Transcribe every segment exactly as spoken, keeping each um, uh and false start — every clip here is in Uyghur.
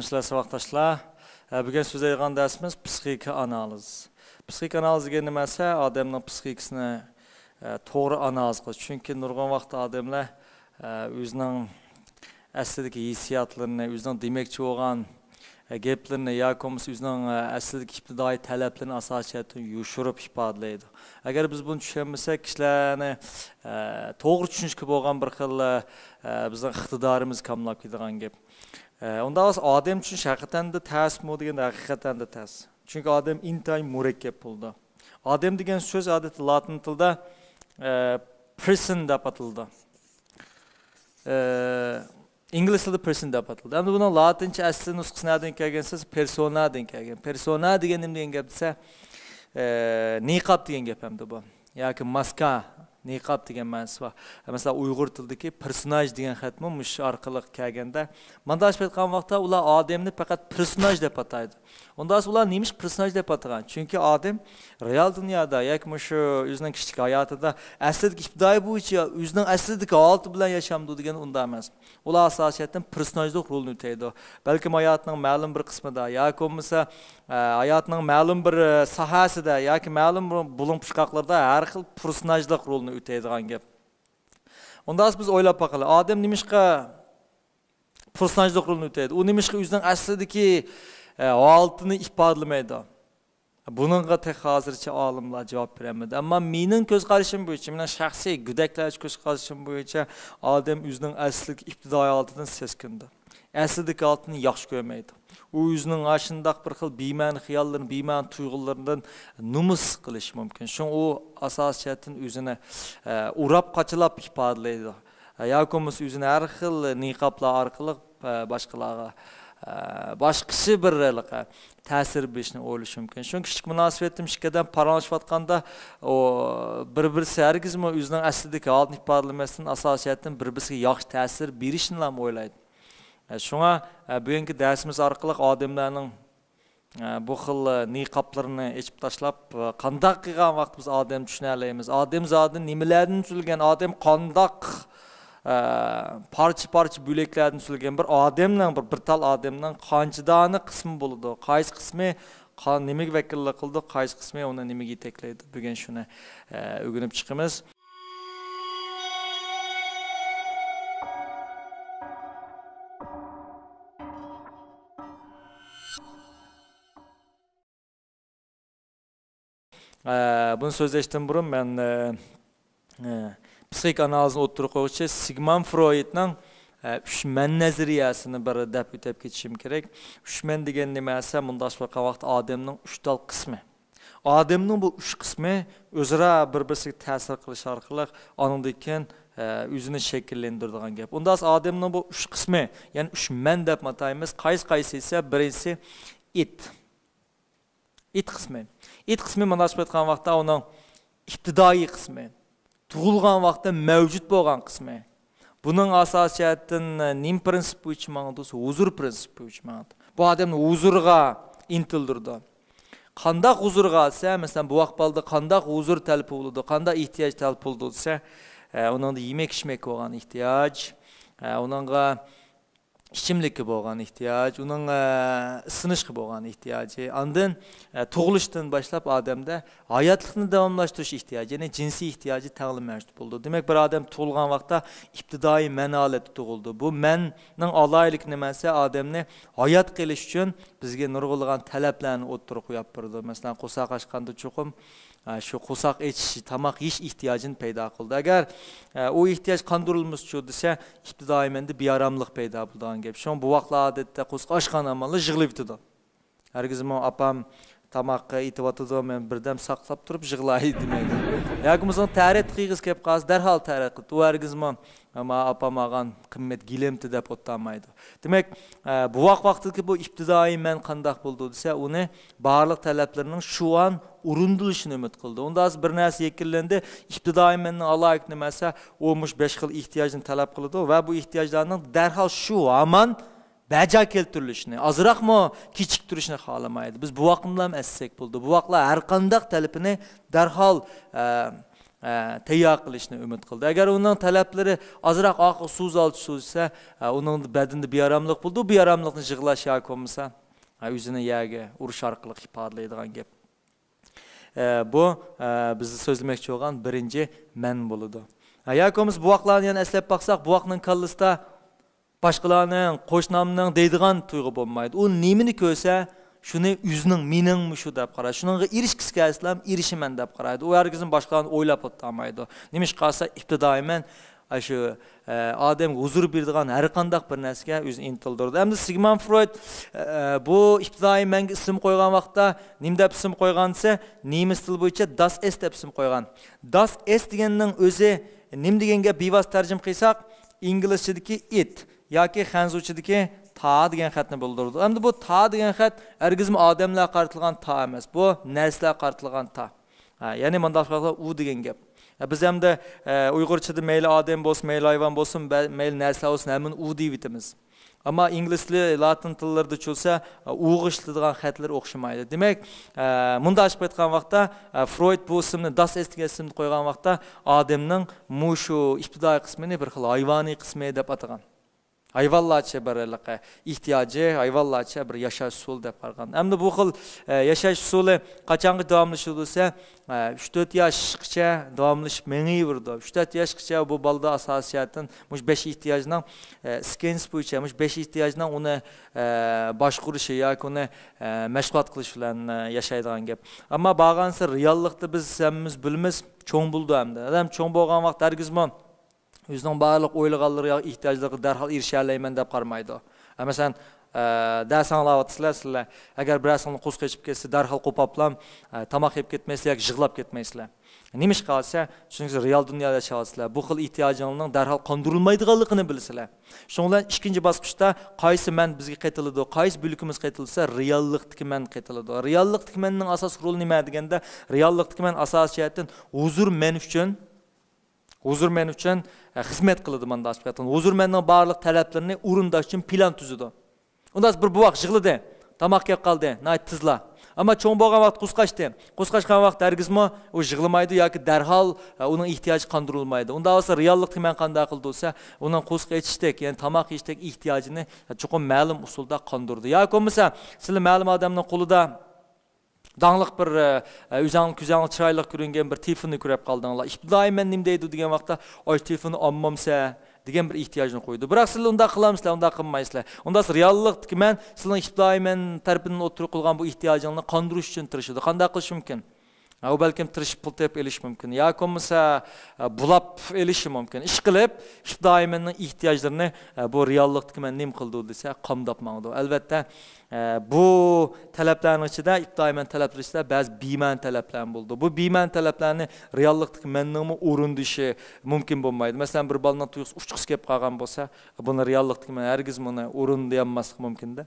سىلەر ساۋاقداشلار، ئە، بۈگۈن سۆزلەيدىغان دەرسىمىز پسىخىكا ئانالىز. پسىخىكا ئانالىز دېگەن نېمە دېسە، ئادەمنىڭ پسىخىكىسىنى، ئە، توغرا ئانالىز قىلىش. چۈنكى نۇرغۇن ۋاقىتتا ئادەملەر، ئە، ئۆزىنىڭ ئەسلىدىكى ھېسسىياتلىرىنى، ئۆزىنىڭ دېمەكچى بولغان، ئە، گەپلىرىنى ياكى بولمىسا ئۆزىنىڭ، ئە، ئەسلىدىكى ئىپتىدائىي تەلەپلىرىنى ئاساسىي جەھەتتىن يوشۇرۇپ ئىپادىلەيدۇ. ئەگەر بىز بۇنى چۈشەنمىسەك، كىشىلەرنى، ئە، توغرا چۈشىنىشكە بولغان بىر خىل، ئە، بىزنىڭ ئىقتىدارىمىز كاملاپ كېتىدىغان گەپ. ئە، ئۇنداق بولسا ئادەم چۈشىنىش ھەقىقەتەن دە تەسمۇ دېگەندە ھەقىقەتەن دە تەس. چۈنكى ئادەم ئىنتايىن مۇرەككەپ بولىدۇ. ئادەم دېگەن سۆز ئادەتتە لاتىن تىلدا، ئە، پېرسون دەپ ئاتىلىدۇ. ئە، ئىنگلىز تىلىدا پېرسون دەپ ئاتىلىدۇ. ئەمدى بۇنىڭ لاتىنچە ئەسلى نۇسخىسى نەدىن كەلگەن دېسە، پېرسونادىن كەلگەن. پېرسونا دېگەن نېمە دېگەن گەپ دېسە، ئە، نىقاب دېگەن گەپ ئەمدى بۇ. ياكى ماسكا، نىقاب دېگەن مەنىسى بار. مەسىلەن، ئۇيغۇر تىلىدىكى پېرسوناژ دېگەن خەتمۇ مۇشۇ ئارقىلىق كەلگەندە، مانداق ئېيتقان ۋاقىتتا ئۇلار ئادەمنى پەقەت پېرسوناژ دەپ ئاتايدۇ. ئۇنداق ئۇلار نېمىشقا پېرسوناژ دەپ ئاتىغان؟ چۈنكى ئادەم رېئال دۇنيادا ياكى مۇشۇ ئۆزىنىڭ كىشىلىك ھاياتىدا ئەسلىدىكى ئىپتىدائىي بويىچە ئۆزىنىڭ ئەسلىدىكى ھالىتى بىلەن ياشامدۇ دېگەن ئۇنداق ئەمەس. ئۇلار ئاساسىي جەھەتتىن پېرسوناژلىق رولنى ئۆتەيدۇ. بەلكىم ھاياتنىڭ مەلۇم بىر قىسمىدا ياكى بولمىسا، ئە، ھاياتنىڭ مەلۇم بىر، ئە، ساھەسىدە ياكى مەلۇم بىر بۇلۇڭ پۇچقاقلىرىدا ھەر خىل پېرسوناژلىق رولنى ئۆتەيدىغان گەپ. ئۇنداق بولسا بىز ئويلاپ باقىلى، ئادەم نېمىشقا پېرسوناژلىق رولنى ئۆتەيدۇ؟ ئۇ نېمىشقا ئۆزىنىڭ ئەسلىدىكى، ئە، ھالىتىنى ئىپادىلىمەيدۇ؟ بۇنىڭغا تېخى ھازىرچە ئالىملار جاۋاب بېرەلمىدى. ئەمما مېنىڭ كۆز قارىشىم بويىچە، مېنىڭ شەخسىي گۆدەكلەرچە كۆز قارىشىم بويىچە ئادەم ئۆزىنىڭ ئەسلىدىكى ئىپتىدائىي ھالىتىدىن سەسكىنىدۇ. ئەسلىدىكى ھالىتىنى ياخشى كۆرمەيدۇ. ئۇ ئۆزىنىڭ ئاشۇنداق بىر خىل بىمەنە خىياللىرىنى، بىمەنە تۇيغۇلىرىدىن نومۇس قىلىشى مۇمكىن. شۇڭا ئۇ ئاساسىي جەھەتتىن ئۆزىنى، ئە، ئۇراپ قاچىلاپ ئىپادىلەيدۇ. ئە، ياكى بولمىسا ئۆزىنى ھەر خىل نىقابلار ئارقىلىق، ئە، باشقىلارغا، ئە، باشقىچە بىر ھېلىقى تەسىر بېرىشنى ئويلىشى مۇمكىن. شۇڭا كىشىلىك مۇناسىۋەتتە ئىككى ئادەم پاراڭلىشىۋاتقاندا، ئۇ بىر-بىرسى ھەرگىزمۇ ئۆزىنىڭ ئەسلىدىكى ھالىتىنى ئىپادىلىمەستىن، ئاساسىي جەھەتتىن بىر-بىرسىگە ياخشى تەسىر بېرىشنىلا ئويلايدۇ. ئە، شۇڭا، ئە، بۈگۈنكى دەرسىمىز ئارقىلىق ئادەملەرنىڭ، ئە، بۇ خىل، ئە، نىقابلىرىنى ئېچىپ تاشلاپ، ئە، قانداق قىلغان ۋاقىت بىز ئادەم چۈشىنەلەيمىز؟ ئادەم زادى نېمىلەردىن تۈزۈلگەن؟ ئادەم قانداق، ئە، پارچە-پارچە بۆلەكلەردىن تۈزۈلگەن؟ بىر ئادەمنىڭ، بىر، بىر تال ئادەمنىڭ قانچە دانە قىسمى بولىدۇ؟ قايسى قىسمى قا-، نېمىگە ۋەكىللىك قىلىدۇ؟ قايسى قىسمى ئۇنى نېمىگە يېتەكلەيدۇ؟ بۈگۈن شۇنى، ئە، ئۆگىنىپ چىقىمىز. ئە، بۇنى سۆزلەشتىن بۇرۇن مەن، ئە، ئە، پسىخىك ئانالىزنى ئوتتۇرىغا قويغۇچى سىگموند فرويدنىڭ، ئە، ئۈچ مەن نەزەرىيەسىنى بىر دەپ ئۆتۈپ كېتىشىم كېرەك. ئۈچ مەن دېگەن نېمە دېسە، مۇنداق باققان ۋاقىتتا ئادەمنىڭ ئۈچ تال قىسمى. ئادەمنىڭ بۇ ئۈچ قىسمى ئۆزئارا بىر-بىرسىگە تەسىر قىلىش ئارقىلىق ئانىڭدىن كېيىن، ئە، ئۆزىنى شەكىللەندۈرىدىغان گەپ. ئۇنداق ئادەمنىڭ بۇ ئۈچ قىسمى، يەنى ئۈچ مەن دەپ ئاتايمىز. قايسى قايسى دېسە، بىرىنچىسى ئىت. ئىت قىسمى. ئىت قىسمى مانا شۇ ئېيتقان ۋاقىتتا ئۇنىڭ ئىپتىدائىي قىسمى. تۇغۇلغان ۋاقىتتا مەۋجۇت بولغان قىسمى. بۇنىڭ ئاساسىي جەھەتتىن، ئە، نېمە پىرىنسىپ بويىچە ماڭىدۇ دېسە، ھۇزۇر پىرىنسىپى بويىچە ماڭىدۇ. بۇ ئادەمنى ھۇزۇرغا ئىنتىلدۈرىدۇ. قانداق ھۇزۇرغا دېسە، مەسىلەن، بوۋاق بالىدا قانداق ھۇزۇر تەلىپ بولىدۇ، قانداق ئېھتىياج تەلىپ بولىدۇ دېسە، ئە، ئۇنىڭدا يېمەك-ئىچمەككە بولغان ئېھتىياج، ئە، ئۇنىڭغا ئىچىملىككە بولغان ئېھتىياج، ئۇنىڭ، ئە، ئىسسىنىشقا بولغان ئېھتىياجى. ئاندىن، ئە، تۇغۇلۇشتىن باشلاپ ئادەمدە ھاياتلىقنى داۋاملاشتۇرۇش ئېھتىياجى، يەنى جىنسىي ئېھتىياجى تەڭلا مەۋجۇت بولىدۇ. دېمەك، بىر ئادەم تۇغۇلغان ۋاقىتتا ئىپتىدائىي مەن ھالەتتە تۇغۇلىدۇ. بۇ مەننىڭ ئالاھىدىلىكى نېمە دېسە، ئادەمنى ھايات قېلىش ئۈچۈن بىزگە نۇرغۇنلىغان تەلەپلەرنى ئوتتۇرىغا قويۇپ بېرىدۇ. مەسىلەن، قورساق ئاچقاندا چوقۇم، ئە، شۇ قورساق ئېچىش، تاماق يېيىش ئېھتىياجىنى پەيدا قىلىدۇ. ئەگەر، ئە، ئۇ ئېھتىياج قاندۇرۇلمىسىچۇ دېسە، ئىپتىدائىي مەندە بىئاراملىق پەيدا بولىدىغان گەپ. شۇڭا بوۋاقلار ئادەتتە قورسىقى ئاچقان ھامانلا يىغلاۋېتىدۇ. ھەرگىزمۇ ئاپام تاماققا ئېتىۋاتىدۇ، مەن بىردەم ساقلاپ تۇرۇپ يىغلاي دېمەيدۇ. ياكى بولمىسا تەرەت قىلغۇسى كەپ قالسا، دەرھال تەرەت قىلىدۇ. ئۇ ھەرگىزمۇ، ئەمما ئاپام ئالغان قىممەت گىلەمتى دەپ ئولتۇرمايدۇ. دېمەك، ئە، بوۋاق ۋاقتىدىكى بۇ ئىپتىدائىي مەن قانداق بولىدۇ دېسە، ئۇنى بارلىق تەلەپلىرىنىڭ شۇ ئان ئورۇندىلىشىنى ئۈمىد قىلىدۇ. ئۇنداق بىر نەرسە يەكۈنلەندى، ئىپتىدائىي مەننىڭ ئالاھىدىلىكى نېمە دېسە، ئۇ مۇشۇ بەش خىل ئېھتىياجنى تەلەپ قىلىدۇ ۋە بۇ ئېھتىياجلارنىڭ دەرھال شۇ ھامان بەجا كەلتۈرۈلۈشىنى، ئازراقمۇ كېچىكتۈرۈشنى خالىمايدۇ. بىز بوۋاقنىلا ئەسلىسەك بولىدۇ. بوۋاقلار ھەر قانداق تەلىپىنى دەرھال، ئە، ئە، تەييار قىلىشنى ئۈمىد قىلدى. ئەگەر ئۇنىڭ تەلەپلىرى ئازراق ئاخىر سۇزالتى سۇزسا، ئە، ئۇنىڭ بەدىنىدە بىئاراملىق بولىدۇ. بۇ بىئاراملىقنى يىغلاش ياكى بولمىسا، ئە، ئۆزىنى يەرگە ئۇرۇش ئارقىلىق ئىپادىلەيدىغان گەپ. ئە، بۇ، ئە، بىز سۆزلىمەكچى بولغان بىرىنچى مەن بولىدۇ. ئە، ياكى بولمىسا بوۋاقلارنى يەنە ئەسلەپ باقساق، بوۋاقنىڭ كاللىسىدا باشقىلارنىڭ، قوشنامنىڭ دەيدىغان تۇيغۇ بولمايدۇ. ئۇ نېمىنى كۆرسە، شۇنى ئۆزىنىڭ، مېنىڭمۇ شۇ دەپ قارايدۇ. شۇنىڭغا ئېرىشكۈسى كەلسىلا، ئېرىشىمەن دەپ قارايدۇ. ئۇ ھەرگىزمۇ باشقىلارنى ئويلاپ ئولتۇرالمايدۇ. نېمىشقا دېسە، ئىپتىدائىي مەن، ئە، شۇ، ئە، ئادەمگە ھۇزۇر بېرىدىغان ھەر قانداق بىر نەرسىگە ئۆزىنى ئىنتىلدۇرىدۇ. ئەمدى سىگموند فرويد، ئە، بۇ ئىپتىدائىي مەنگە ئىسىم قويغان ۋاقىتتا نېمە دەپ ئىسىم قويغان دېسە، نېمىس تىلى بويىچە داس ئېس دەپ ئىسىم قويغان. داس ئېس دېگەننىڭ ئۆزى نېمە دېگەن گەپ؟ بىۋاسىتە تەرجىمە قىلساق، ئىنگلىزچىدىكى ئىت ياكى خەنزۇچىدىكى تا دېگەن خەتنى بىلدۈرىدۇ. ئەمدى بۇ تا دېگەن خەت ھەرگىزمۇ ئادەملەرگە قارىتىلغان تا ئەمەس. بۇ نەرسىلەرگە قارىتىلغان تا. ھە، يەنى مۇنداق قىلغاندا ئۇ دېگەن گەپ. ھە، بىز ئەمدى، ئە، ئۇيغۇرچىدا مەيلى ئادەم بولسۇن، مەيلى ھايۋان بولسۇن، بە-، مەيلى نەرسىلەر بولسۇن، ھەممىنى ئۇ دەيۋېتىمىز. ئەمما ئىنگلىز تىلى، لاتىن تىللىرىدا چۈشۈرسە، ئۇغا ئىشلىتىدىغان خەتلىرى ئوخشىمايدۇ. دېمەك، ئە، مۇنداق ئېچىپ ئېيتقان ۋاقىتتا، ئە، فرويد بۇ ئىسىمنى، داس ئېس دېگەن ئىسىمنى قويغان ۋاقىتتا، ئادەمنىڭ مۇشۇ ئىپتىدائىي قىسمىنى بىر خىل ھايۋانىي قىسمى دەپ ئاتىغان. ھايۋانلارچە بىر ھېلىقى ئېھتىياجى، ھايۋانلارچە بىر ياشاش ئۇسۇلى دەپ قارىغان. ئەمدى بۇ خىل، ئە، ياشاش ئۇسۇلى قاچانغا داۋاملىشىدۇ دېسە، ئە، ئۈچ تۆت ياشقىچە داۋاملىشىپ مېڭىۋېرىدۇ. ئۈچ تۆت ياشقىچە بۇ بالىدا ئاساسىي جەھەتتىن مۇشۇ بەش ئېھتىياجنىڭ، ئە، ئىسكىنىسى بويىچە مۇشۇ بەش ئېھتىياجنىڭ ئۇنى، ئە، باشقۇرۇشى ياكى ئۇنى، ئە، مەشغۇلات قىلىش بىلەن، ئە، ياشايدىغان گەپ. ئەمما بارغانسېرى رېئاللىقتا بىز ھەممىمىز بىلىمىز، چوڭ بولىدۇ ئەمدى. ئادەم چوڭ بولغان ۋاقىت ھەرگىزمۇ ئۆزىنىڭ بارلىق ئويلىغانلىرىغا، ئېھتىياجلىرىغا دەرھال ئېرىشەلەيمەن دەپ قارىمايدۇ. ئە، مەسىلەن، ئە، دەرس ئاڭلاۋاتىسىلەر سىلەر. ئەگەر بىرەرسىڭلار قۇسقا ئېچىپ كەتسە، دەرھال قوپاپلا، ئە، تاماق يەپ كەتمەيسىلەر ياكى يىغلاپ كەتمەيسىلەر. نېمىشقا دېسە، چۈنكى سىز رېئال دۇنيادا ياشاۋاتىسىلەر. بۇ خىل ئېھتىياجىڭلارنىڭ دەرھال قاندۇرۇلمايدىغانلىقىنى بىلىسىلەر. شۇنىڭ بىلەن ئىككىنچى باسقۇچتا قايسى مەن بىزگە قېتىلىدۇ، قايسى بۆلىكىمىز قېتىلدى دېسە، رېئاللىقتىكى مەن قېتىلىدۇ. رېئاللىقتىكى مەننىڭ ئاساسلىق رولى نېمە دېگەندە، رېئاللىقتىكى مەن ئاساسىي جەھەتتىن ھۇزۇر مەن ئۈچۈن ھۇزۇر مەن ئۈچۈن، ئە، خىزمەت قىلىدۇ مانا ئاشۇ ۋاقىتتا. ھۇزۇر مەننىڭ بارلىق تەلەپلىرىنى ئورۇنداش ئۈچۈن پىلان تۈزىدۇ. ئۇنداق بىر بوۋاق يىغلىدى، تاماق كەپ قالدى، ناھايىتى تېزلا. ئەمما چوڭ بولغان ۋاقىت، قۇسقاچتى. قۇسقاچقان ۋاقىت ھەرگىزمۇ ئۇ يىغلىمايدۇ ياكى دەرھال، ئە، ئۇنىڭ ئېھتىياجى قاندۇرۇلمايدۇ. ئۇنداق بولسا رېئاللىقتا مەن قانداق قىلىدۇ دېسە، ئۇنىڭ قۇسقا ئېچىشتەك، يەنى تاماق يېيىشتەك ئېھتىياجىنى چوقۇم مەلۇم ئۇسۇلدا قاندۇرىدۇ. ياكى بولمىسا، سىلەر مەلۇم ئادەمنىڭ قولىدا داڭلىق بىر، ئە، ئۆزەڭ كۆزەڭ چىرايلىق كۆرۈنگەن بىر تېلېفوننى كۆرۈپ قالدىڭلار. ئىپتىدائىي مەن نېمە دەيدۇ دېگەن ۋاقىتتا، ئاي تېلېفوننى ئالمامسە دېگەن بىر ئېھتىياجنى قويىدۇ. بىراق سىلەر ئۇنداق قىلامسىلەر، ئۇنداق قىلمايسىلەر. ئۇنداق رېئاللىقتىكى مەن سىلەرنىڭ ئىپتىدائىي مەن تەرىپىدىن ئوتتۇرىغا قويغان بۇ ئېھتىياجىڭلارنى قاندۇرۇش ئۈچۈن تىرىشىدۇ. قانداق قىلىش مۇمكىن؟ ئە، ئۇ بەلكىم تىرىشىپ پۇل تېپىپ ئېلىشى مۇمكىن. ياكى بولمىسا، ئە، بۇلاپ ئېلىشى مۇمكىن. ئىشقىلىپ، ئىپتىدائىي مەننىڭ ئېھتىياجلىرىنى، ئە، بۇ رېئاللىقتىكى مەن نېمە قىلىدۇ دېسە، قامداپ ماڭىدۇ. ئەلۋەتتە، ئە، بۇ تەلەپلەرنىڭ ئىچىدە، ئىپتىدائىي مەن تەلەپلىرى ئىچىدە بەزى بىمەنە تەلەپلەرمۇ بولىدۇ. بۇ بىمەنە تەلەپلەرنى رېئاللىقتىكى مەننىڭمۇ ئورۇندىشى مۇمكىن بولمايدۇ. مەسىلەن، بىر بالىنىڭ تۇيغۇسى ئۇچقۇسى كېلىپ قالغان بولسا، بۇنى رېئاللىقتىكى مەن ھەرگىز بۇنى ئورۇندىيالماسلىقى مۇمكىندە.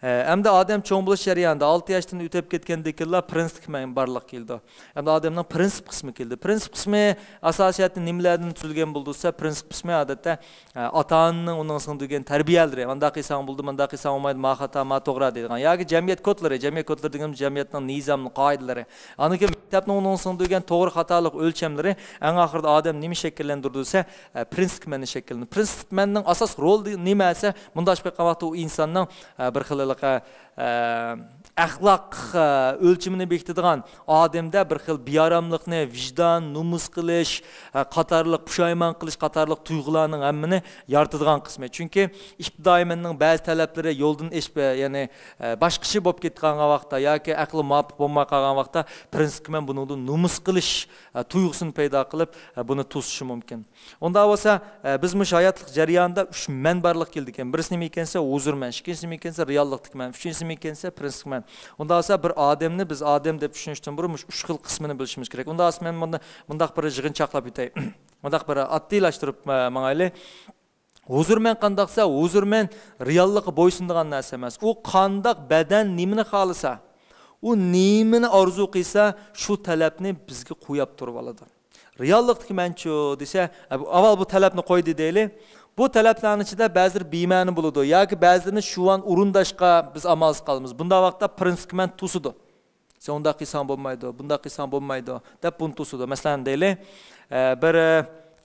ئە، ئەمدى ئادەم چوڭ بولۇش جەريانىدا، ئالتە ياشتىن ئۆتۈپ كەتكەندىن كېيىنلا پرىنسىپتىكى مەن بارلىققا كېلىدۇ. ئەمدى ئادەمنىڭ پرىنسىپ قىسمى كېلىدۇ. پرىنسىپ قىسمى ئاساسىي جەھەتتىن نېمىلەردىن تۈزۈلگەن بولىدۇ دېسە، پرىنسىپ قىسمى ئادەتتە، ئە، ئاتا-ئانىنىڭ ئۇنىڭ سىڭدۈرگەن تەربىيەلىرى، مۇنداق قىلساڭ بولىدۇ، مۇنداق قىلساڭ بولمايدۇ، ما خاتا، ما توغرا دەيدىغان. ياكى جەمئىيەت كودلىرى، جەمئىيەت كودلىرى دېگىنىمىز جەمئىيەتنىڭ نىزامى، قائىدىلىرى. ئاندىن كېيىن مەكتەپنىڭ ئۇنىڭ سىڭدۈرگەن توغرا خاتالىق ئۆلچەملىرى. ئەڭ ئاخىرىدا ئادەم نېمە شەكىللەندۈرىدۇ دېسە، ئە، پرىنسىپ مەننى شەكىللىنىدۇ. پرىنسىپ مەننىڭ ئاساسلىق رولى نېمە دېسە، مۇنداق ئېچىپ ئېيتقان ۋاقىتتا ئۇ ئىنساننىڭ، ئە، بىر خىل ھېلىقى، ئە، ئەخلاق، ئە، ئۆلچىمىنى بېكىتىدىغان، ئادەمدە بىر خىل بىئاراملىقنى، ۋىجدان، نومۇس قىلىش، ئە، قاتارلىق، پۇشايمان قىلىش قاتارلىق تۇيغۇلارنىڭ ھەممىنى يارىتىدىغان قىسمى. چۈنكى ئىپتىدائىي مەننىڭ بەزى تەلەپلىرى يولدىن ئېشىپ، ئە، يەنى، ئە، باشقىچە بولۇپ كېتىدىغان ۋاقىتتا ياكى ئەقلى مۇۋاپىق بولماي قالغان ۋاقىتتا پرىنسىپكە مەن بۇنىڭدىن نومۇس قىلىش، ئە، تۇيغۇسىنى پەيدا قىلىپ، ئە، بۇنى توسۇشى مۇمكىن. ئۇنداق بولسا، ئە، بىز مۇشۇ ھاياتلىق جەريانىدا ئۈچ مەن بارلىققا كېلىدىكەن. بىرسى نېمە ئىكەنسە، ھۇزۇر مەن، ئىككىنچىسى نېمە ئىكەنسە، رېئاللىقتىكى مەن، ئۈچىنچىسى نېمە ئىكەنسە، پرىنسىپ مەن. ئۇنداق بولسا، بىر ئادەمنى بىز ئادەم دەپ چۈشىنىشتىن بۇرۇن مۇشۇ ئۈچ خىل قىسمىنى بىلىشىمىز كېرەك. ئۇنداق بولسا، مەن بۇنى مۇنداق بىر يىغىنچاقلاپ ئۆتەي. مۇنداق بىر ئاددىيلاشتۇرۇپ، ئە، ماڭايلى. ھۇزۇر مەن قانداقسا، ھۇزۇر مەن رېئاللىققا بويسۇنىدىغان نەرسە ئەمەس. ئۇ قانداق بەدەن نېمىنى خالىسا، ئۇ نېمىنى ئارزۇ قىلسا، شۇ تەلەپنى بىزگە قوياپ تۇرۇۋالىدۇ. رېئاللىقتىكى مەنچۇ دېسە، ئە، بۇ، ئاۋۋال بۇ تەلەپنى قويدى دەيلى. بۇ تەلەپلەرنىڭ ئىچىدە بەزىلىرى بىمەنە بولىدۇ ياكى بەزىلىرىنى شۇۋان ئورۇنداشقا بىز ئامالسىز قالىمىز. بۇنداق ۋاقىتتا پرىنسىپكە مەن توسىدۇ. سەن ئۇنداق قىلساڭ بولمايدۇ، بۇنداق قىلساڭ بولمايدۇ، دەپ بۇنى توسىدۇ. مەسىلەن، دەيلى، ئە، بىر،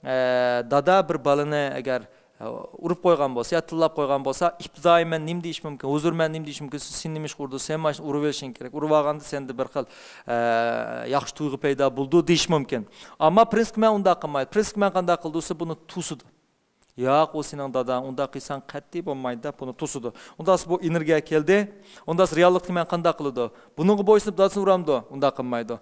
ئە، دادا بىر بالىنى ئەگەر، ئە، ئۇرۇپ قويغان بولسا يا تىللاپ قويغان بولسا، ئىپتىدائىي مەن نېمە دېيىش مۇمكىن؟ ھۇزۇر مەن نېمە دېيىش مۇمكىن؟ سېنى نېمە ئىشقا ئۇردى؟ سەن مانا شۇنى ئۇرۇۋېلىشىڭ كېرەك. ئۇرۇۋالغاندا سەندە بىر خىل، ئە، ياخشى تۇيغۇ پەيدا بولىدۇ دېيىش مۇمكىن. ئەمما پرىنسىپقا مەن ئۇنداق قىلمايدۇ. پرىنسىپقا مەن قانداق قىلدى دېسە، بۇنى توسىدۇ. ياق، ئۇ سېنىڭ داداڭ، ئۇنداق قىلساڭ قەتئىي بولمايدۇ دەپ بۇنى توسىدۇ. ئۇنداقسا بۇ ئېنېرگىيە كەلدى. ئۇنداقسا رېئاللىقتا مەن قانداق قىلىدۇ؟ بۇنىڭغا بويسۇنۇپ دادىسىنى ئۇرامدۇ؟ ئۇنداق قىلمايدۇ.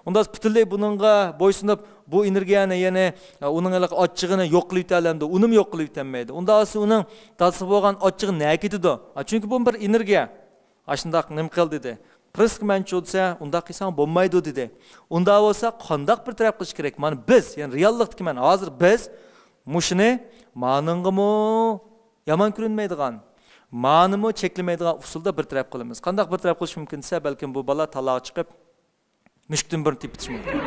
ئۇنداق پۈتۈنلەي بۇنىڭغا بويسۇنۇپ، بۇ ئېنېرگىيەنى، يەنى، ئە، ئۇنىڭ ھېلىقى ئاچچىقىنى يوق قىلىۋېتەلەمدۇ؟ ئۇنىمۇ يوق قىلىۋېتەلمەيدۇ. ئۇنداق بولسا ئۇنىڭ دادىسىغا بولغان ئاچچىقى نەگە كېتىدۇ؟ ئا، چۈنكى بۇ بىر ئېنېرگىيە. ئاشۇنداق نېمە قىل دېدى. پرىنسىپقا مەنچۇ دېسە، ئۇنداق قىلساڭ بولمايدۇ دېدى. ئۇنداق بولسا قانداق بىر تەرەپ قىلىش كېرەك؟ مانا بىز، يەنى رېئاللىقتىكى مەن، ھازىر بىز مۇشۇنى مانىڭغىمۇ يامان كۆرۈنمەيدىغان، مانىمۇ چەكلىمەيدىغان ئۇسۇلدا بىر تەرەپ قىلىمىز. قانداق بىر تەرەپ قىلىش مۇمكىن دېسە، بەلكىم بۇ بالا تالاغا چىقىپ، مۈشۈكتىن بىرنى تېپىۋېتىشى مۇمكىن.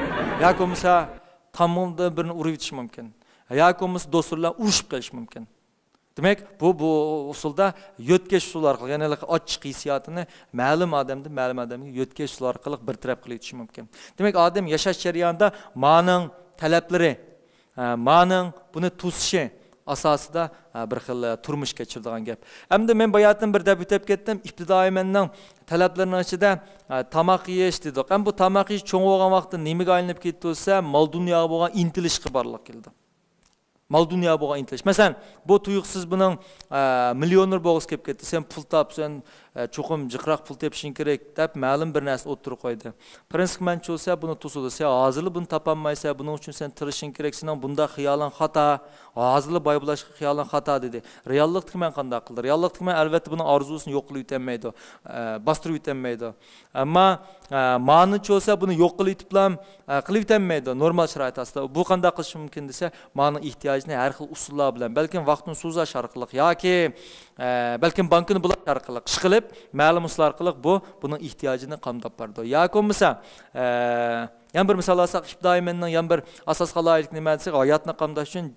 ياكى بولمىسا تامغىدىن بىرنى ئۇرۇۋېتىشى مۇمكىن. ياكى بولمىسا دوستلار بىلەن ئۇرۇشۇپ قېلىشى مۇمكىن. دېمەك، بۇ، بۇ ئۇسۇلدا يۆتكەش ئۇسۇلى ئارقىلىق، يەنى ھېلىقى ئاچچىق ھېسسىياتىنى مەلۇم ئادەمدىن مەلۇم ئادەمگە يۆتكەش ئۇسۇلى ئارقىلىق بىر تەرەپ قىلىۋېتىشى مۇمكىن. دېمەك، ئادەم ياشاش جەريانىدا مانىڭ تەلەپلىرى، ئە، مانىڭ بۇنى توسۇشى ئاساسىدا، ئە، بىر خىل، ئە، تۇرمۇش كەچۈرىدىغان گەپ. ئەمدى مەن باياتىن بىر دەپ ئۆتۈپ كەتتىم. ئىپتىدائىي مەننىڭ تەلەپلىرىنىڭ ئىچىدە، ئە، تاماق يېيىش دېدۇق. ئەمما بۇ تاماق يېيىش چوڭ بولغان ۋاقىتتا نېمىگە ئايلىنىپ كېتىدۇ دېسە، مال دۇنياغا بولغان ئىنتىلىشقا بارلىق كېلىدۇ. مال دۇنياغا بولغان ئىنتىلىش. مەسىلەن، بۇ تۇيۇقسىز بۇنىڭ، ئە، مىليونېر بولغۇسى كېلىپ كەتتى. سەن پۇل تاپ، سەن، ئە، چوقۇم جىقراق پۇل تېپىشىڭ كېرەك، دەپ مەلۇم بىر نەرسە ئوتتۇرىغا قويدى. پرىنسىپقا مەنچۇ بولسا بۇنى توسىدۇ. سەن ھازىرلا بۇنى تاپالمايسەن، بۇنىڭ ئۈچۈن سەن تىرىشىڭ كېرەك، سېنىڭ بۇنداق خىيالىڭ خاتا، ھازىرلا باي بولۇشقا خىيالىڭ خاتا، دېدى. رېئاللىقتىكى مەن قانداق قىلدى؟ رېئاللىقتىكى مەن، ئەلۋەتتە، بۇنىڭ ئارزۇسىنى يوق قىلىۋېتەلمەيدۇ، ئە، باستۇرۇۋېتەلمەيدۇ. ئەمما، ئە، مانىچۇ بولسا بۇنى يوق قىلىۋېتىپلا، ئە، قىلىۋېتەلمەيدۇ نورمال شارائىت ئاستىدا. بۇ قانداق قىلىشى مۇمكىن دېسە، مانىڭ ئېھتىياجىنى ھەر خىل ئۇسۇللار بىلەن، بەلكىم ۋاقىتنى سوزۇش ئارقىلىق ياكى، ئە، بەلكىم بانكىنى بۇلاش ئارقىلىق، ئىشقىلىپ مەلۇم ئۇسۇل ئارقىلىق بۇ، بۇنىڭ ئېھتىياجىنى قامداپ بارىدۇ. ياكى بولمىسا، ئە، يەنە بىر مىسال ئالساق، ئىپتىدائىي مەننىڭ يەنە بىر ئاساسقا لايىق نېمە دېسەك، ھاياتنى قامداش ئۈچۈن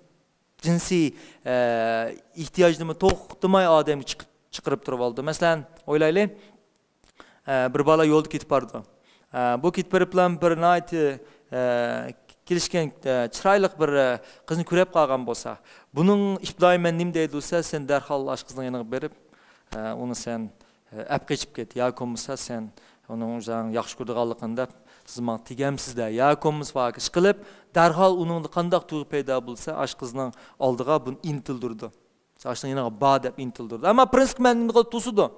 جىنسىي، ئە، ئېھتىياجنىمۇ توختىماي ئادەمگە چىقىپ، چىقىرىپ تۇرۇۋالىدۇ. مەسىلەن، ئويلايلى، ئە، بىر بالا يولدا كېتىپ بارىدۇ. ئە، بۇ كېتىپ بېرىپلا بىر ناھايىتى، ئە، كېلىشكەن، ئە، چىرايلىق بىر، ئە، قىزنى كۆرۈپ قالغان بولسا، بۇنىڭ ئىپتىدائىي مەن نېمە دەيدۇ دېسە، سەن دەرھال ئاشۇ قىزنىڭ يېنىغا بېرىپ، ئە، ئۇنى سەن ئەپ قېچىپ كەت، ياكى بولمىسا سەن ئۇنىڭ ئۆزۈڭ ياخشى كۆرىدىغانلىقىنى دەپ، سىز ماڭا تېگەمسىز دە، ياكى بولمىسا ئىش قىلىپ، دەرھال ئۇنىڭدا قانداق تۇيغۇ پەيدا بولسا، ئاشۇ قىزنىڭ ئالدىغا بۇنى ئىنتىلدۈرىدۇ. ئاشۇنىڭ يېنىغا بار دەپ ئىنتىلدۈرىدۇ. ئەمما پرىنسىپ مەن نېمە قىلىپ توسىدۇ؟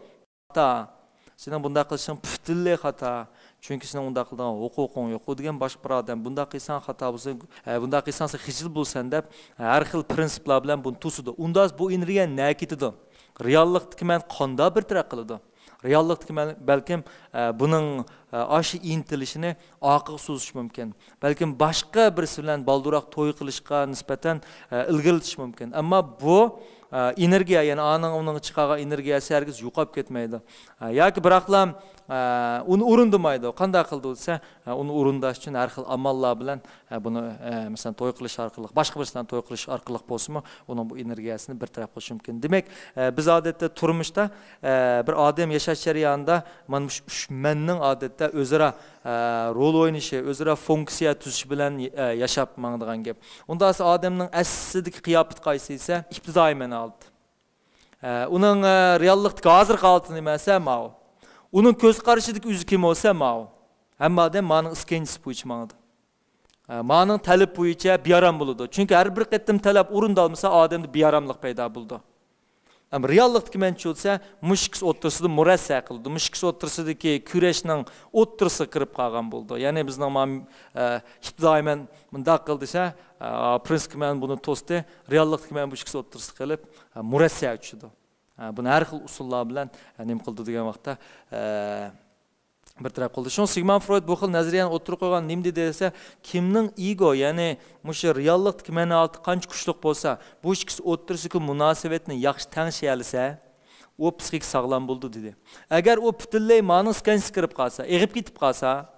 خاتا. سېنىڭ بۇنداق قىلىشىڭ پۈتۈنلەي خاتا. چۈنكى سېنىڭ ئۇنداق قىلىدىغان ھوقۇقۇڭ يوق. ئۇ دېگەن باشقا بىر ئادەم. بۇنداق قىلساڭ خاتا بولسا، ئە، بۇنداق قىلساڭ سەن خىجىل بولىسەن دەپ، ھەر خىل پرىنسىپلار بىلەن بۇنى توسىدۇ. ئۇنداق بۇ ئېنېرگىيە نەگە كېتىدۇ؟ رېئاللىقتىكى مەن قانداق بىر تەرەپ قىلىدۇ؟ رېئاللىقتىكى مەن بەلكىم، ئە، بۇنىڭ، ئە، ئاشۇ ئىنتىلىشىنى ئارقىغا سوزۇشى مۇمكىن. بەلكىم باشقا بىرسى بىلەن بالدۇرراق توي قىلىشقا نىسبەتەن، ئە، ئىلگىرىلىتىشى مۇمكىن. ئەمما بۇ، ئە، ئېنېرگىيە، يەنى ئانىڭ ئۇنىڭ چىقارغان ئېنېرگىيەسى ھەرگىز يوقاپ كەتمەيدۇ. ئە، ياكى بىراقلا، ئە، ئۇنى ئورۇندىمايدۇ. قانداق قىلىدۇ دېسە، ئە، ئۇنى ئورۇنداش ئۈچۈن ھەر خىل ئاماللار بىلەن، ئە، بۇنى، ئە، مەسىلەن، توي قىلىش ئارقىلىق، باشقا بىرسى بىلەن توي قىلىش ئارقىلىق بولسىمۇ، ئۇنىڭ بۇ ئېنېرگىيەسىنى بىر تەرەپ قىلىشى مۇمكىن. دېمەك، ئە، بىز ئادەتتە تۇرمۇشتا، ئە، بىر ئادەم ياشاش جەريانىدا مانا مۇشۇ ئۈچ مەننىڭ ئادەتتە ئۆزئارا، ئە، رول ئوينىشى، ئۆزئارا فۇنكسىيە تۈزۈشى بىلەن، ئە، ياشاپ ماڭىدىغان گەپ. ئۇنداق بولسا ئادەمنىڭ ئەسلىدىكى قىياپىتى قايسى دېسە، ئىپتىدائىي مەن ھالىتى. ئە، ئۇنىڭ، ئە، رېئاللىقتىكى ھازىرقى ھالىتى نېمە دېسە، ماۋۇ. ئۇنىڭ كۆز قارىشىدىكى ئۆزى كىم بولسا، ماۋۇ. ھەممە ئادەم مانىڭ ئىسكەنجىسى بويىچە ماڭىدۇ. ئە، مانىڭ تەلىپى بويىچە بىئارام بولىدۇ. چۈنكى ھەر بىر قېتىم تەلەپ ئورۇندالمىسا، ئادەمدە بىئاراملىق پەيدا بولىدۇ. ئەمما رېئاللىقتىكى مەن چۈشۈرسە، مۇشۇ ئىككىسى ئوتتۇرىسىدا مۇرەسسە قىلىدۇ. مۇشۇ ئىككىسى ئوتتۇرىسىدىكى كۈرەشنىڭ ئوتتۇرىسىغا كىرىپ قالغان بولىدۇ. يەنى بىزنىڭ ما-، ئە، ئىپتىدائىي مەن مۇنداق قىل دېسە، ئە، پرىنسىپتىكى مەن بۇنى توستى، رېئاللىقتىكى مەن بۇ ئىككىسى ئوتتۇرىسىغا قېلىپ، ئە، مۇرەسسەگە چۈشىدۇ. ئە، بۇنى ھەر خىل ئۇسۇللار بىلەن، ئە، نېمە قىلىدۇ دېگەن ۋاقىتتا، ئە، بىر تەرەپ قىلدى. شۇڭا سىگموند فرويد بۇ خىل نەزەرىيەنى ئوتتۇرىغا قويغان نېمە دېدى دېسە، كىمنىڭ ئىگو، يەنى مۇشۇ رېئاللىقتىكى مەن ھالىتى قانچە كۈچلۈك بولسا، بۇ ئىككىسى ئوتتۇرىسىدىكى مۇناسىۋەتنى ياخشى تەڭشىيەلىسە، ئۇ پسىخىك ساغلام بولىدۇ دېدى. ئەگەر ئۇ پۈتۈنلەي مانىڭ سكانسىغا كىرىپ قالسا، ئېغىپ كېتىپ قالسا،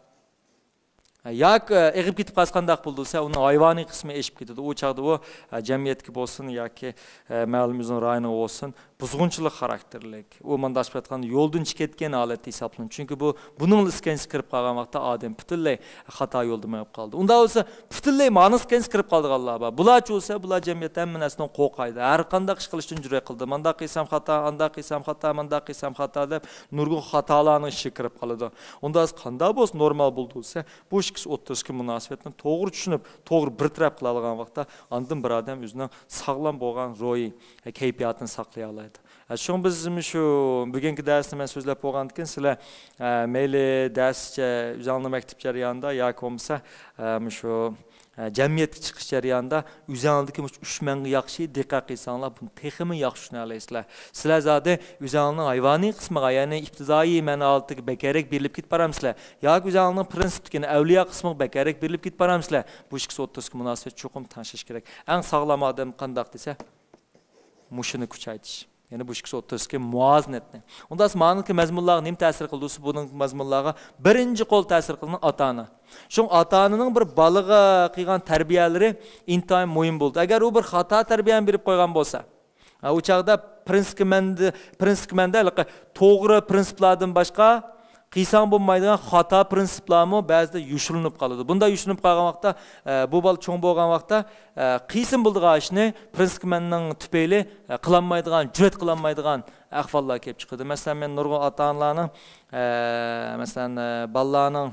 ياكى ئېغىپ كېتىپ قالسا قانداق بولىدۇ دېسە، ئۇنىڭ ھايۋانىي قىسمى ئېشىپ كېتىدۇ. ئۇ چاغدا ئۇ جەمئىيەتكە بولسۇن ياكى مەلۇم ئۆزىنىڭ رايونىغا بولسۇن، بۇزغۇنچىلىق خاراكتېرلىك. ئۇ مانداق ئېيتقاندا يولدىن چىقىپ كەتكەن ھالەتتە ھېسابلىنىدۇ. چۈنكى بۇ، بۇنىڭ سكانسىغا كىرىپ قالغان ۋاقىتتا ئادەم پۈتۈنلەي خاتا يولدا مېڭىپ قالىدۇ. ئۇنداق بولسا، پۈتۈنلەي مانىڭ سكانسىغا كىرىپ قالىدىغانلار بار. بۇلارچە بولسا، بۇلار جەمئىيەتتە ھەممە نەرسىدىن قورقايدۇ. ھەر قانداق ئىش قىلىشتىن جۈرئەت قىلىدۇ. مانداق قىلسام خاتا، ئانداق قىلسام خاتا، مانداق قىلسام خاتا دەپ نۇرغۇن خاتالارنىڭ ئىچىگە كىرىپ قالىدۇ. ئۇنداق قانداق بولسا نورمال بولىدۇ دېسە، بۇ ئىككىسى ئوتتۇرىسىدىكى مۇناسىۋەتنى توغرا چۈشىنىپ، توغرا بىر تەرەپ قىلالىغان ۋاقىتتا، ئاندىن بىر ئادەم ئۆزىنىڭ ساغلام بولغان روھىي كەيپىياتىنى ساقلىيالايدۇ. ئە، شۇڭا بىز مۇشۇ بۈگۈنكى دەرستە مەن سۆزلەپ بولغاندىكىن، سىلەر، ئە، مەيلى دەرسچە ئۆزۈڭلار مەكتەپ جەريانىدا ياكى بولمىسا، ئە، مۇشۇ، ئە، جەمئىيەتكە چىقىش جەريانىدا ئۆزۈڭلاردىكى مۇشۇ ئۈچ مەنگە ياخشى دىققەت قىلساڭلار، بۇنى تېخىمۇ ياخشى چۈشىنەلەيسىلەر. سىلەر زادى ئۆزۈڭلارنىڭ ھايۋانىي قىسمىغا، يەنى ئىپتىدائىي مەن ھالىتىگە بەكرەك بېرىلىپ كېتىپ بارامسىلەر؟ ياكى ئۆزۈڭلارنىڭ پرىنسىپتىكى ئەۋلىيا قىسمىغا بەكرەك بېرىلىپ كېتىپ بارامسىلەر؟ بۇ ئىككىسى ئوتتۇرىسىدىكى مۇناسىۋەت چوقۇم تەڭشەش كېرەك. ئەڭ ساغلام ئادەم قانداق دېسە، مۇشۇنى كۈچەيتىش. يەنى بۇ ئىككىسى ئوتتۇرىسىدىكى مۇۋازىنەتنى. ئۇنداق مانىڭكى مەزمۇنلارغا نېمە تەسىر قىلىدۇ دېسە، بۇنىڭ مەزمۇنلارغا بىرىنچى قول تەسىر قىلغىنى ئاتا-ئانا. شۇڭا ئاتا-ئانىنىڭ بىر بالىغا قىلغان تەربىيەلىرى ئىنتايىن مۇھىم بولىدۇ. ئەگەر ئۇ بىر خاتا تەربىيەنى بېرىپ قويغان بولسا، ھە، ئۇ چاغدا پرىنسىپكە مەندە، پرىنسىپكە مەندە ھېلىقى توغرا پرىنسىپلاردىن باشقا قىلساڭ بولمايدىغان خاتا پرىنسىپلارمۇ بەزىدە يوشۇرۇنۇپ قالىدۇ. بۇنداق يوشۇرۇنۇپ قالغان ۋاقىتتا، ئە، بۇ بالا چوڭ بولغان ۋاقىتتا، ئە، قىلسىمۇ بولىدىغان ئىشنى پرىنسىپكە مەننىڭ تۈپەيلى، ئە، قىلالمايدىغان، جۈرئەت قىلالمايدىغان ئەھۋاللار كېلىپ چىقىدۇ. مەسىلەن، مەن نۇرغۇن ئاتا-ئانىلارنىڭ، ئە، مەسىلەن، ئە، بالىلارنىڭ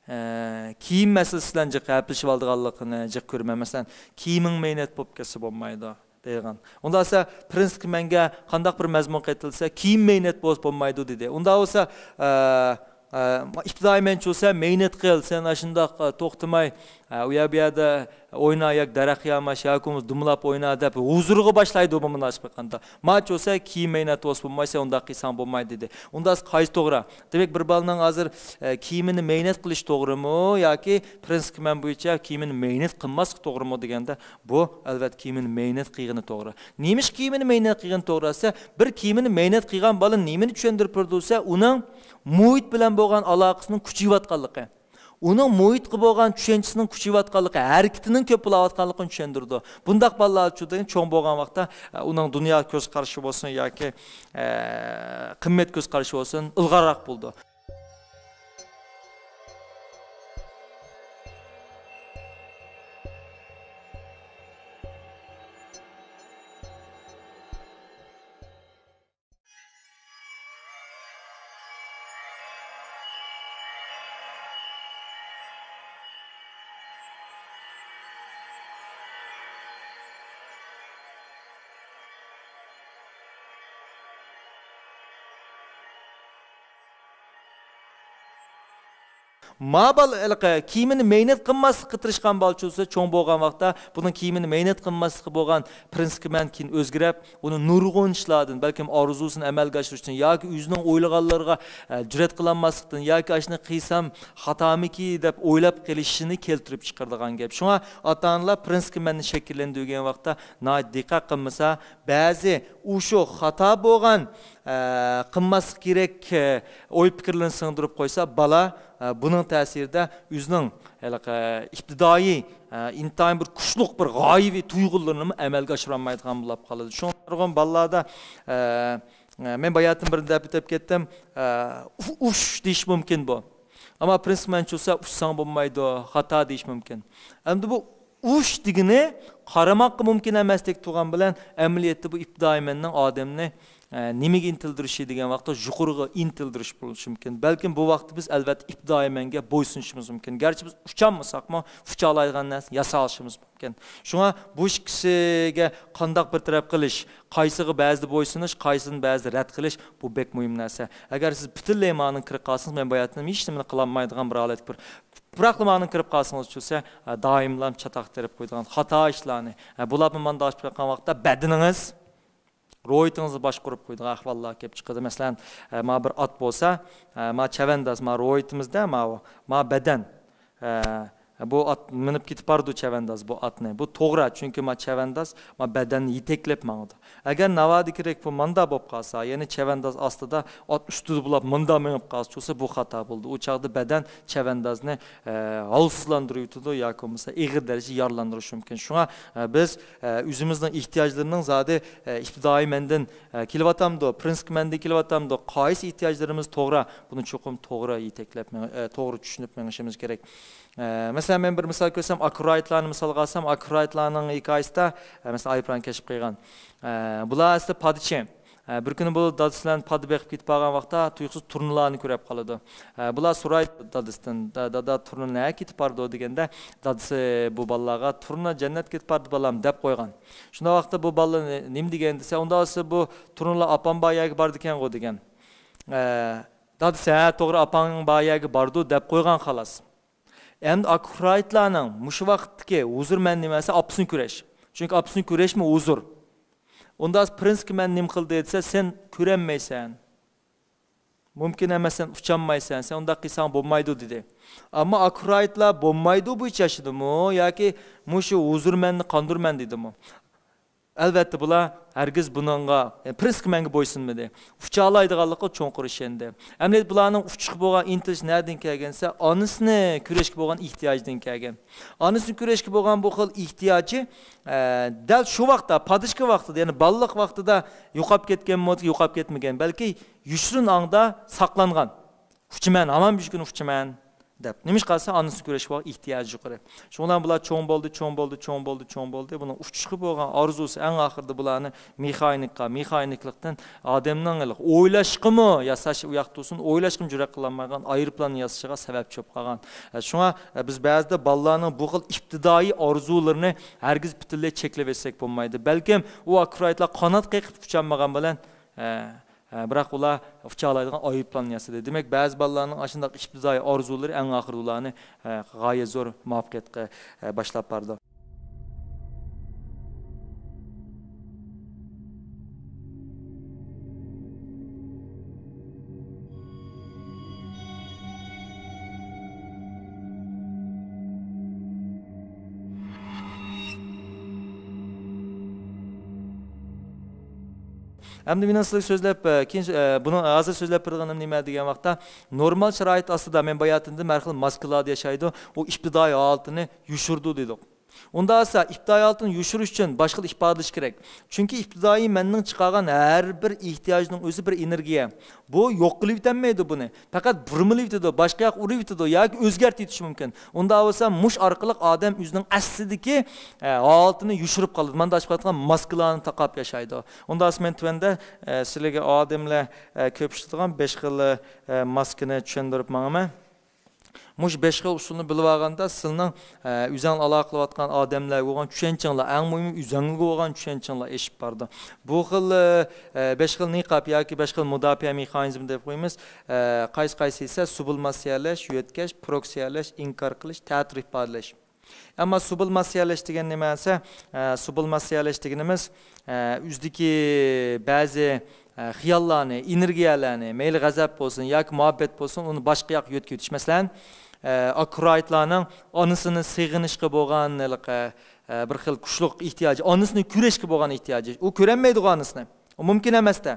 ئە، كىيىم مەسىلىسى بىلەن جىق ھەپىلىشىۋالىدىغانلىقىنى جىق كۆرىمەن. مەسىلەن، «كىيىمىڭ مەينەت بولۇپ كەتسە بولمايدۇ» دەيدىغان. ئۇنداق دېسە، پرىنسىپكە مەنگە قانداق بىر مەزمۇن قېتىلسە، «كىيىم مەينەت بولسا بولمايدۇ» دېدى. ئۇنداق بولسا، ئە، ئە، ئىپتىدائىي مەنچە بولسا، «مەينەت قىل، سەن ئاشۇنداق، ئە، توختىماي، ئە، ئۇ يەر بۇ يەردە ئوينا، ياكى دەرەخ ياماش، ياكى بولمىسا دۇمىلاپ ئوينا» دەپ ھۇزۇرغا باشلايدۇ بۇ مۇناسىۋەت قىلغاندا. «ماچ بولسا كىيىم مەينەت بولسا بولمايسەن، ئۇنداق قىلساڭ بولمايدۇ» دېدى. ئۇنداق قايسى توغرا؟ دېمەك، بىر بالىنىڭ ھازىر، ئە، كىيىمىنى مەينەت قىلىش توغرىمۇ ياكى پرىنسىپكە مەن بويىچە كىيىمىنى مەينەت قىلماسلىق توغرىمۇ دېگەندە، بۇ، ئەلۋەتتە، كىيىمىنى مەينەت قىلغىنى توغرا. نېمىشقا كىيىمىنى مەينەت قىلغىنى توغرا دېسە، بىر كىيىمىنى مەينەت قىلغان بالا نېمىنى چۈشەندۈرۈپ بېرىدۇ دېسە، ئۇنىڭ مۇھىت بىلەن بولغان ئالاقىسىنىڭ كۈچىيىۋاتقانلىقى. ئۇنىڭ مۇھىتقا بولغان چۈشەنچىسىنىڭ كۈچىيىۋاتقانلىقى، ھەرىكىتىنىڭ كۆپ بولاۋاتقانلىقىنى چۈشەندۈرىدۇ. بۇنداق بالىلار چۈشەندۈرگەن، چوڭ بولغان ۋاقىتتا، ئە، ئۇنىڭ دۇنيا كۆز قارىشى بولسۇن ياكى، ئە، قىممەت كۆز قارىشى بولسۇن، ئىلغارراق بولىدۇ. ما بالا ھېلىقى كىيىمىنى مەينەت قىلماسلىققا تىرىشقان بالىچە بولسا، چوڭ بولغان ۋاقىتتا بۇنىڭ كىيىمىنى مەينەت قىلماسلىقى بولغان پرىنسىپكە مەن كېيىن ئۆزگىرىپ، ئۇنى نۇرغۇن ئىشلاردىن، بەلكىم ئارزۇسىنى ئەمەلگە ئاشۇرۇشتىن ياكى ئۆزىنىڭ ئويلىغانلىرىغا، ئە، جۈرئەت قىلالماسلىقتىن ياكى «ئاشۇنى قىلسام خاتامىكى» دەپ ئويلاپ قېلىشىنى كەلتۈرۈپ چىقىرىدىغان گەپ. شۇڭا ئاتا-ئانىلار پرىنسىپكە مەننى شەكىللەندۈرگەن ۋاقىتتا ناھايىتى دىققەت قىلمىسا، بەزى ئۇشۇ خاتا بولغان، ئە، قىلماسلىق كېرەك، ئە، ئوي پىكىرلىرىنى سىڭدۈرۈپ قويسا، بالا، ئە، بۇنىڭ تەسىرىدە ئۆزىنىڭ ھېلىقى ئىپتىدائىي، ئە، ئىنتايىن بىر كۈچلۈك بىر غايىۋى تۇيغۇلىرىنىمۇ ئەمەلگە ئاشۇرالمايدىغان بولۇپ قالىدۇ. شۇڭا نۇرغۇن بالىلاردا، ئە، ئە، مەن باياتىن بىر دەپ ئۆتۈپ كەتتىم، ئە، ئۇ-، «ئۇش» دېيىش مۇمكىن بۇ. ئەمما پرىنسىپ مەنچە بولسا، «ئۇشساڭ بولمايدۇ، خاتا» دېيىش مۇمكىن. ئەمدى بۇ «ئۇش» دېگىنى قارىماققا مۇمكىن ئەمەستەك تۇرغان بىلەن، ئەمەلىيەتتە بۇ ئىپتىدائىي مەننىڭ ئادەمنى، ئە، نېمىگە ئىنتىلدۈرۈشى دېگەن ۋاقىتتا يۇقىرىغا ئىنتىلدۈرۈش بولۇشى مۇمكىن. بەلكىم بۇ ۋاقىتتا بىز ئەلۋەتتە ئىپتىدائىي مەنگە بويسۇنۇشىمىز مۇمكىن. گەرچە بىز ئۇچالمىساقمۇ، ئۇچالايدىغان نەرسىنى ياسالىشىمىز مۇمكىن. شۇڭا بۇ ئىككىسىگە قانداق بىر تەرەپ قىلىش، قايسىغا بەزىدە بويسۇنۇش، قايسىنى بەزىدە رەت قىلىش، بۇ بەك مۇھىم نەرسە. ئەگەر سىز پۈتۈنلەي مانىڭغا كىرىپ قالسىڭىز، مەن باياتىن ھېچ نېمىنى قىلالمايدىغان بىر ھالەتكە بىر پۇراقلا مانىڭغا كىرىپ قالسىڭىز چۈشسە، دائىملا چاتاق تېرىپ قويىدىغان خاتا ئىشلارنى، بۇلارمۇ مانا داش قىلغان ۋاقىتتا بەدىنىڭىز، روھىيىتىڭىزنى باشقۇرۇپ قويىدىغان ئەھۋاللار كېلىپ چىقىدۇ. مەسىلەن، ما بىر ئات بولسا، ما چەۋەنداز، ما روھىيىتىمىزدە ماۋۇ، ما بەدەن، بۇ ئات مىنىپ كېتىپ بارىدۇ چەۋەنداز بۇ ئاتنى. بۇ توغرا، چۈنكى ما چەۋەنداز ما بەدەننى يېتەكلەپ ماڭىدۇ. ئەگەر ناۋادا كېرەك بۇ ماندا بولۇپ قالسا، يەنى چەۋەنداز ئاستىدا ئات ئۈستىدە بولاپ ماندا مېڭىپ قالسا، چۇسا بۇ خاتا بولىدۇ. ئۇ چاغدا بەدەن چەۋەندازنى، ئە، ھالسىزلاندۇرۇۋېتىدۇ ياكى بولمىسا ئېغىر دەرىجىدە يارىلاندۇرۇشى مۇمكىن. شۇڭا، ئە، بىز، ئە، ئۆزىمىزنىڭ ئېھتىياجلىرىنىڭ زادى، ئە، ئىپتىدائىي مەندىن، ئە، كېلىۋاتامدۇ، پرىنسىپ مەندىن كېلىۋاتامدۇ، قايسى ئېھتىياجلىرىمىز توغرا، بۇنى چوقۇم توغرا يېتەكلەپ مېڭ-، ئە، توغرا چۈشىنىپ مېڭىشىمىز كېرەك. ئە، مەسىلەن، مەن بىر مىسال كۆرسەم، ئاكرايتلارنى مىسالغا ئالسام، ئاكرايتلارنىڭ ھېكايىسىدە، ئە، مەسىلەن، ئايروپىلان كەشىپ قىلغان. ئە، بۇلار ئەسلى پادىچى. ئە، بىر كۈنى بۇ دادىسى بىلەن پادا بېقىپ كېتىپ بارغان ۋاقىتتا تۇيۇقسىز تۇرنىلارنى كۆرۈپ قالىدۇ. ئە، بۇلار سورايدۇ دادىسىدىن، «دا-، دادا، تۇرنا نەگە كېتىپ بارىدۇ؟» دېگەندە، دادىسى بۇ بالىلارغا، «تۇرنا جەننەتكە كېتىپ باردى، بالام» دەپ قويغان. شۇنداق ۋاقىتتا بۇ بالىلار نېمە دېگەن دېسە، ئۇنداق بولسا بۇ تۇرنىلار ئاپام بار يەرگە باردىكەنغۇ دېگەن. ئە، دادىسى، «ھە، توغرا، ئاپاڭ بار يەرگە بارىدۇ» دەپ قويغان، خالاس. ئەمدى ئاكرايتلارنىڭ مۇشۇ ۋاقىتتىكى ھۇزۇر مەن نېمە دېسە، ئاپىسىنى كۆرۈش. چۈنكى ئاپىسىنى كۆرۈشمۇ ھۇزۇر. ئۇنداق پرىنسكا مەن نېمە قىلدى دېسە، سەن كۆرەلمەيسەن. مۇمكىن ئەمەس، سەن ئۇچالمايسەن، سەن ئۇنداق قىلساڭ بولمايدۇ دېدى. ئەمما ئاكرايتلار بولمايدۇ بويىچە ياشىدىمۇ ياكى مۇشۇ ھۇزۇر مەننى قاندۇرىمەن دېدىمۇ؟ ئەلۋەتتە، بۇلار ھەرگىز بۇنىڭغا، يەنى پرىنسكا مەنگە بويسۇنمىدى. ئۇچالايدىغانلىقىغا چوڭقۇر ئىشەندى. ئەمدى بۇلارنىڭ ئۇچۇشقا بولغان ئىنتىلىشى نەدىن كەلگەن دېسە، ئانىسىنى كۆرۈشكە بولغان ئېھتىياجىدىن كەلگەن. ئانىسىنى كۆرۈشكە بولغان بۇ خىل ئېھتىياجى، ئە، دەل شۇ ۋاقىتتا، پادىچىكى ۋاقتىدا، يەنى بالىلىق ۋاقتىدا يوقاپ كەتكەنمۇ، يوقاپ كەتمىگەن، بەلكى يوشۇرۇن ھالدا ساقلانغان. «ئۇچىمەن، ھامان بىر كۈنى ئۇچىمەن» دەپ. نېمىشقا دېسە، ئانىسىنى كۆرۈشكە بولغان ئېھتىياجى يۇقىرى. شۇنىڭ بىلەن بۇلار چوڭ بولدى، چوڭ بولدى، چوڭ بولدى، چوڭ بولدى. بۇنىڭ ئۇچۇشقا بولغان ئارزۇسى ئەڭ ئاخىرىدا بۇلارنى مېخانىكا، مېخانىكلىقتىن ئادەمنىڭ ھېلىقى ئويلاشقىمۇ، ياساش ئۇ ياقتا تۇرسۇن، ئويلاشقىمۇ جۈرئەت قىلالمايدىغان ئايروپىلان ياسىشىغا سەۋەبچى بولۇپ قالغان. ئە، شۇڭا، ئە، بىز بەزىدە بالىلارنىڭ بۇ خىل ئىپتىدائىي ئارزۇلىرىنى ھەرگىز پۈتۈنلەي چەكلەپ ئۆتسەك بولمايدۇ. بەلكىم ئۇ ئاكرايتلار قانات قېقىپ ئۇچالمىغان بىلەن، ئە، ئە، بىراق ئۇلار ئۇچالايدىغان ئايروپىلان ياسىدى. دېمەك، بەزى بالىلارنىڭ ئاشۇنداق ئىپتىدائىي ئارزۇلىرى ئەڭ ئاخىرىدا ئۇلارنى، ئە، غايەت زور مۇۋەپپەقىيەتكە، ئە، باشلاپ بارىدۇ. ئەمدى مېنىڭ سىزگە سۆزلەپ، ئە، كېيىن، ئە، بۇنىڭ ھازىر سۆزلەپ بېرىدىغىنىم نېمە دېگەن ۋاقىتتا، نورمال شارائىت ئاستىدا مەن باياتىندىن ھەر خىل ماسكىلاردا ياشايدۇ، ئۇ ئىپتىدائىي ھالىتىنى يوشۇرىدۇ دېدۇق. ئۇنداق بولسا، ئىپتىدائىي ھالىتىنى يوشۇرۇش ئۈچۈن باشقىلا ئىپادىلىشى كېرەك. چۈنكى ئىپتىدائىي مەننىڭ چىقارغان ھەر بىر ئېھتىياجنىڭ ئۆزى بىر ئېنېرگىيە. بۇ يوق قىلىۋېتەلمەيدۇ بۇنى. پەقەت بۇرمىلىۋېتىدۇ، باشقا ياققا ئۇرۇۋېتىدۇ ياكى ئۆزگەرتىۋېتىشى مۇمكىن. ئۇنداق بولسا، مۇش ئارقىلىق ئادەم ئۆزىنىڭ ئەسلىدىكى، ئە، ھالىتىنى يوشۇرۇپ قالىدۇ. مانداق ئىپادە قىلغان ماسكىلارنى تاقاپ ياشايدۇ. ئۇنداق بولسا، مەن تۆۋەندە، ئە، سىلەرگە ئادەملەر، ئە، كۆپ ئىشلىتىدىغان بەش خىل، ئە، ماسكىنى چۈشەندۈرۈپ ماڭىمەن. مۇشۇ بەش خىل ئۇسۇلنى بىلىۋالغاندا، سىلىنىڭ، ئە، ئۆزەڭلار ئالاقە قىلىۋاتقان ئادەملەرگە بولغان چۈشەنچىڭلار، ئەڭ مۇھىمى ئۆزەڭلارگە بولغان چۈشەنچىڭلار ئېشىپ بارىدۇ. بۇ خىل، ئە، بەش خىل نىقاب ياكى بەش خىل مۇداپىئە مېخانىزمى دەپ قويىمىز. ئە، قايسى قايسى دېسە، سۇبلىماتسىيەلەش، يۆتكەش، پروكسىيەلەش، ئىنكار قىلىش، تەتۈر ئىپادىلەش. ئەمما سۇبلىماتسىيەلەش دېگەن نېمە دېسە، ئە، سۇبلىماتسىيەلەش دېگىنىمىز، ئە، ئۆزىدىكى بەزى، ئە، خىياللارنى، ئېنېرگىيەلەرنى، مەيلى غەزەپ بولسۇن ياكى مۇھەببەت بولسۇن، ئۇنى باشقا ياققا يۆتكىۋېتىش. مەسىلەن، ئە، ئاكرايتلارنىڭ ئانىسىنى سېغىنىشقا بولغان ھېلىقى، ئە، بىر خىل كۈچلۈك ئېھتىياجى، ئانىسىنى كۆرۈشكە بولغان ئېھتىياجى. ئۇ كۆرەلمەيدىغۇ ئانىسىنى. ئۇ مۇمكىن ئەمەس-دە.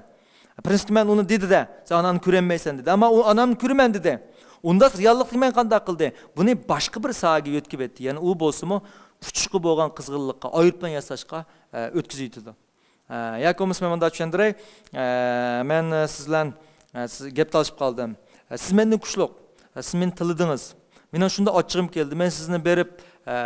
پرىنسىپتا مەن ئۇنى دېدى-دە، سەن ئاناڭنى كۆرەلمەيسەن دېدى. ئەمما ئۇ ئانامنى كۆرىمەن دېدى. ئۇنداق رېئاللىقتا مەن قانداق قىلدى؟ بۇنى باشقا بىر ساھەگە يۆتكىۋەتتى. يەنى ئۇ بولسىمۇ ئۇچۇشقا بولغان قىزغىنلىققا، ئايروپىلان ياساشقا، ئە، ئۆتكۈزۈۋېتىدۇ. ئە، ياكى بولمىسا مەن مۇنداق چۈشەندۈرەي. ئە، مەن، ئە، سىز بىلەن، ئە، سىز گەپ تالىشىپ قالدىم. ئە، سىز مەندىن كۈچلۈك. ئە، سىز مېنى تىللىدىڭىز. مېنىڭ شۇنداق ئاچچىقىم كەلدى. مەن سىزنى بېرىپ، ئە،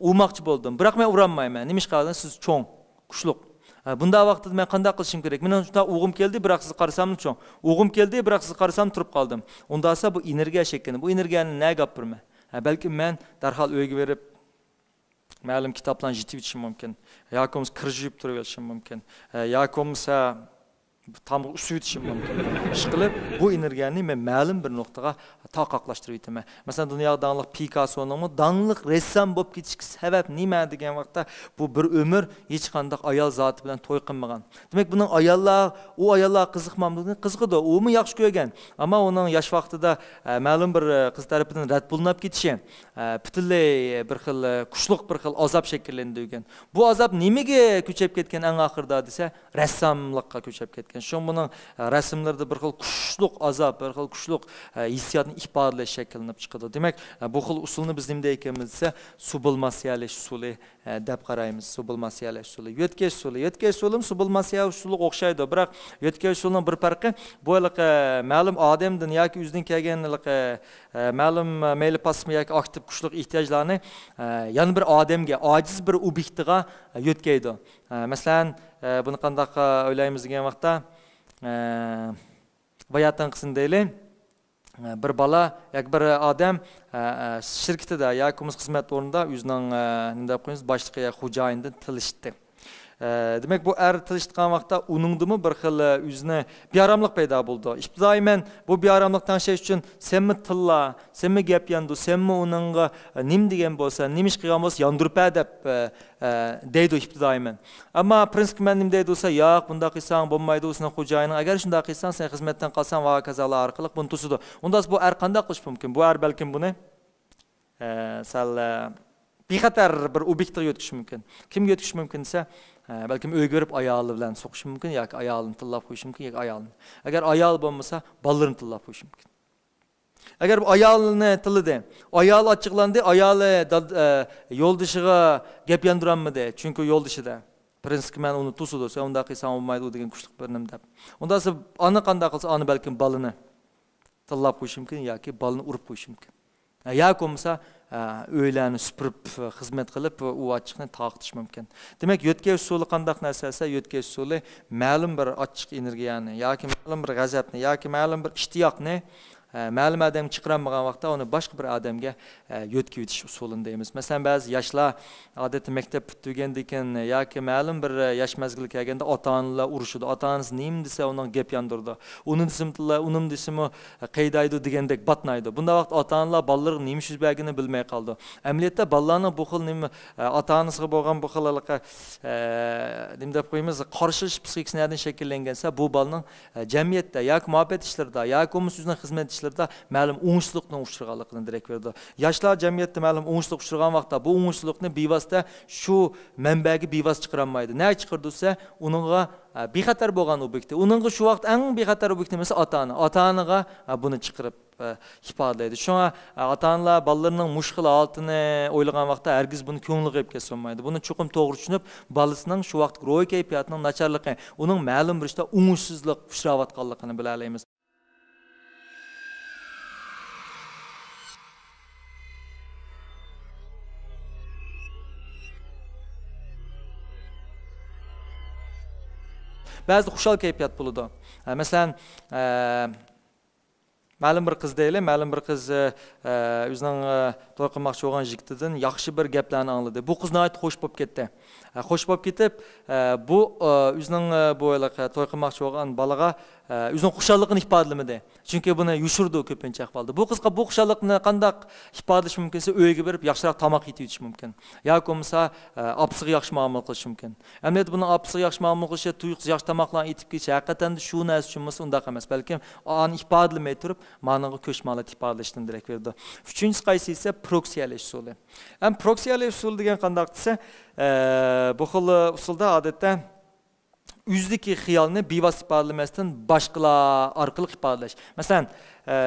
ئۇرماقچى بولدۇم. بىراق مەن ئۇرالمايمەن. نېمىشقا دېسە، سىز چوڭ. كۈچلۈك. ھە، بۇنداق ۋاقىتتا مەن قانداق قىلىشىم كېرەك؟ مېنىڭ شۇنداق ئۇرغۇم كەلدى، بىراق سىزگە قارىساملا چوڭ. ئۇرغۇم كەلدى، بىراق سىزگە قارىسام تۇرۇپ قالدىم. ئۇنداق بولسا بۇ ئېنېرگىيە شەكلىنى، بۇ ئېنېرگىيەنى نەگە ئاپىرىمەن؟ ھە، بەلكىم مەن دەرھال ئۆيگە بېرىپ، مەلۇم كىتابلارنى يېتىۋېتىشىم مۇمكىن. ياكى بولمىسا كىر يۇيۇپ تۇرۇۋېلىشىم مۇمكىن. ھە، ياكى بولمىسا تامغا ئۈسۈۋېتىشىم مۇمكىن. ئىشقىلىپ، بۇ ئېنېرگىيەنى مەن مەلۇم بىر نۇقتىغا تاقاقلاشتۇرۇۋېتىمەن. مەسىلەن، دۇنياغا داڭلىق پىكاسسونىڭمۇ داڭلىق رەسسام بولۇپ كېتىشكە سەۋەب نېمە دېگەن ۋاقىتتا، بۇ بىر ئۆمۈر ھېچقانداق ئايال زاتى بىلەن توي قىلمىغان. دېمەك، بۇنىڭ ئاياللار، ئۇ ئاياللار قىزىقمامدۇ؟ قىزىقىدۇ، ئۇمۇ ياخشى كۆرگەن. ئەمما ئۇنىڭ ياش ۋاقتىدا، ئە، مەلۇم بىر، ئە، قىز تەرىپىدىن رەت بولۇنۇپ كېتىشى، ئە، پۈتۈنلەي بىر خىل، ئە، كۈچلۈك بىر خىل ئازاب شەكىللەندۈرگەن. بۇ ئازاب نېمىگە كۆچۈپ كەتكەن ئەڭ ئاخىرىدا دېسە، رەسساملىققا كۆچۈپ كەتكەن. شۇڭا بۇنىڭ، ئە، رەسىملىرىدە بىر خىل كۈچلۈك ئازاب، بىر خىل كۈچلۈك، ئە، ھېسسىياتنى ئىپادىلەش شەكىللىنىپ چىقىدۇ. دېمەك، ئە، بۇ خىل ئۇسۇلنى بىز نېمە دەيدىكەنمىز دېسە، سۇبلىماتسىيەلەش ئۇسۇلى، ئە، دەپ قارايمىز. سۇبلىماتسىيەلەش ئۇسۇلى، يۆتكەش ئۇسۇلى. يۆتكەش ئۇسۇلىمۇ سۇبلىماتسىيە ئۇسۇلىغا ئوخشايدۇ. بىراق، يۆتكەش ئۇسۇلىنىڭ بىر پەرقى، بۇ ھېلىقى مەلۇم ئادەمدىن ياكى ئۆزىدىن كەلگەن ھېلىقى، ئە، مەلۇم، ئە، مەيلى پاسسىپ ياكى ئاكتىپ كۈچلۈك ئېھتىياجلارنى، ئە، يەنە بىر ئادەمگە، ئاجىز بىر ئوبيېكتىغا، ئە، يۆتكەيدۇ. ئە، مەسىلەن، ئە، بۇنى قانداق، ئە، ئويلايمىز دېگەن ۋاقىتتا، ئە، باياتىنقىسىنى دەيلى. ئە، بىر بالا ياكى بىر ئادەم، ئە، ئە، شىركىتىدە ياكى بولمىسا خىزمەت ئورنىدا ئۆزىنىڭ، ئە، نېمە دەپ قويىمىز، باشلىقى يا خوجايىندىن تىللىشىتتى. ئە، دېمەك، بۇ ئەر تىللىشىتقان ۋاقىتتا ئۇنىڭدىمۇ بىر خىل، ئە، ئۆزىنى بىئاراملىق پەيدا بولىدۇ. ئىپتىدائىي مەن بۇ بىئاراملىق تەڭشەش ئۈچۈن سەنمۇ تىللا، سەنمۇ گەپ ياندۇر، سەنمۇ ئۇنىڭغا، ئە، نېمە دېگەن بولسا، نېمە ئىش قىلغان بولسا ياندۇرۇپ بەر دەپ، ئە، ئە، دەيدۇ ئىپتىدائىي مەن. ئەمما پرىنسىپقا مەن نېمە دەيدۇ دېسە، ياق، بۇنداق قىلساڭ بولمايدۇ، سېنىڭ خوجايىنىڭ ئەگەر شۇنداق قىلساڭ، سەن خىزمەتتىن قالساڭ ۋە ھاكازالار ئارقىلىق بۇنى توسىدۇ. ئۇنداق بۇ ئەر قانداق قىلىشى مۇمكىن؟ بۇ ئەر بەلكىم بۇنى، ئە، سەل، ئە، بىخەتەر بىر ئوبيېكتقا يۆتكىشى مۇمكىن. كىمگە يۆتكىشى مۇمكىن دېسە، ئە، بەلكىم ئۆيگە بېرىپ ئايالى بىلەن سوقۇشى مۇمكىن ياكى ئايالىنى تىللاپ قويۇشى مۇمكىن ياكى ئايالىنى. ئەگەر ئايال بولمىسا، بالىلىرىنى تىللاپ قويۇشى مۇمكىن. ئەگەر بۇ ئايالىنى تىللىدى، ئايالى ئاچچىقلاندى، ئايالى داد-، ئە، يولدىشىغا گەپ ياندۇرالمىدى، چۈنكى يولدىشىدا. پرىنسىپقا مەن ئۇنى توسىدۇ، سەن ئۇنداق قىلساڭ بولمايدۇ، ئۇ دېگەن كۈچلۈك بىر نېمە دەپ. ئۇنداق بولسا ئانا قانداق قىلسا، ئانا بەلكىم بالىنى تىللاپ قويۇشى مۇمكىن ياكى بالىنى ئۇرۇپ قويۇشى مۇمكىن. ياكى بولمىسا، ئە، ئۆيلەرنى سۈپۈرۈپ، خىزمەت قىلىپ، ئۇ ئاچچىقنى تارقىتىشى مۇمكىن. دېمەك، يۆتكەش ئۇسۇلى قانداق نەرسە دېسە، يۆتكەش ئۇسۇلى مەلۇم بىر ئاچچىق ئېنېرگىيەنى ياكى مەلۇم بىر غەزەپنى ياكى مەلۇم بىر ئىشتىياقنى، ئە، مەلۇم ئادەمگە چىقىرالمىغان ۋاقىتتا ئۇنى باشقا بىر ئادەمگە، ئە، يۆتكىۋېتىش ئۇسۇلىنى دەيمىز. مەسىلەن، بەزى ياشلار ئادەتتە مەكتەپ پۈتتۈرگەندىن كېيىن ياكى مەلۇم بىر ياش مەزگىلگە كەلگەندە ئاتا-ئانىلار ئۇرۇشىدۇ. ئاتا-ئانىسى نېمە دېسە، ئۇنىڭغا گەپ ياندۇرىدۇ. ئۇنى دېسىمۇ تىللاي، ئۇنىمۇ دېسىمۇ قەيدايدۇ دېگەندەك باتنايدۇ. بۇنداق ۋاقىت ئاتا-ئانىلار بالىلىرىغا نېمە يۈز بەرگىنىنى بىلمەي قالىدۇ. ئەمەلىيەتتە بالىلارنىڭ بۇ خىل نېمە، ئاتا-ئانىسىغا بولغان بۇ خىل ھېلىقى، ئە، نېمە دەپ قويىمىز، قارشىلىشىش پسىخىكىسى نەدىن شەكىللەنگەن دېسە، بۇ بالىنىڭ، ئە، جەمئىيەتتە ياكى مۇھەببەت ئىشلىرىدا ياكى بولمىسا ئۆزىنىڭ خىزمەت ئىشلىرىدا مەلۇم ئوڭۇشسىزلىقنىڭ ئۇچرىغانلىقىدىن دېرەك بېرىدۇ. ياشلار جەمئىيەتتە مەلۇم ئوڭۇشسىزلىققا ئۇچرىغان ۋاقىتتا بۇ ئوڭۇشسىزلىقنى بىۋاسىتە شۇ مەنبەگە بىۋاسىتە چىقىرالمايدۇ. نەگە چىقىرىدۇ دېسە، ئۇنىڭغا، ئە، بىخەتەر بولغان ئوبيېكتى. ئۇنىڭغا شۇ ۋاقىت ئەڭ بىخەتەر ئوبيېكت نېمىسى؟ ئاتا-ئانا. ئاتا-ئانىغا، ئە، بۇنى چىقىرىپ، ئە، ئىپادىلەيدۇ. شۇڭا، ئە، ئاتا-ئانىلار بالىلىرىنىڭ مۇشۇ خىل ھالىتىنى ئويلىغان ۋاقىتتا ھەرگىز بۇنى كۆڭلىگە ئېلىپ كەتسە بولمايدۇ. بۇنى چوقۇم توغرا چۈشىنىپ، بالىسىنىڭ شۇ ۋاقىتتىكى روھىي كەيپىياتىنىڭ ناچارلىقى، ئۇنىڭ مەلۇم بىر ئىشتا ئوڭۇشسىزلىق ئۇچراۋاتقانلىقىنى بىلەلەيمىز. بەزىدە خۇشال كەيپىيات بولىدۇ. ئە، مەسىلەن، ئە، مەلۇم بىر قىز دەيلى، مەلۇم بىر قىز، ئە، ئۆزىنىڭ، ئە، توي قىلماقچى بولغان يىگىتىدىن ياخشى بىر گەپلەرنى ئاڭلىدى. بۇ قىز ناھايىتى خوش بولۇپ كەتتى. ئە، خوش بولۇپ كېتىپ، ئە، بۇ، ئە، ئۆزىنىڭ، ئە، بۇ ھېلىقى توي قىلماقچى بولغان بالىغا، ئە، ئۆزىنىڭ خۇشاللىقىنى ئىپادىلىمىدى. چۈنكى بۇنى يوشۇرىدۇ كۆپىنچە ئەھۋالدا. بۇ قىزغا بۇ خۇشاللىقنى قانداق ئىپادىلىشى مۇمكىن دېسە، ئۆيىگە بېرىپ ياخشىراق تاماق يېتىۋېتىشى مۇمكىن. ياكى بولمىسا، ئە، ئاپىسىغا ياخشى مۇئامىلە قىلىشى مۇمكىن. ئەمەلىيەتتە بۇنىڭ ئاپىسىغا ياخشى مۇئامىلە قىلىشى، تۇيۇقسىز ياخشى تاماقلارنى ئېتىپ كېلىشى، ھەقىقەتەن شۇ نەرسە ئۈچۈن بولسا ئۇنداق ئەمەس، بەلكىم ئانى ئىپادىلىمەي تۇرۇپ، مانىڭغا كۆچمە ھالەتتە ئىپادىلەشتىن دېرەك بېرىدۇ. ئۈچىنچىسى قايسى دېسە، پروكسىيەلەش ئۇسۇلى. ئەم پروكسىيەلەش ئۇسۇلى دېگەن قانداق دېسە، ئە، بۇ خىل ئۇسۇلدا ئادەتتە ئۆزىدىكى خىيالنى بىۋاسىتە ئىپادىلىمەستىن باشقىلار ئارقىلىق ئىپادىلەش. مەسىلەن، ئە،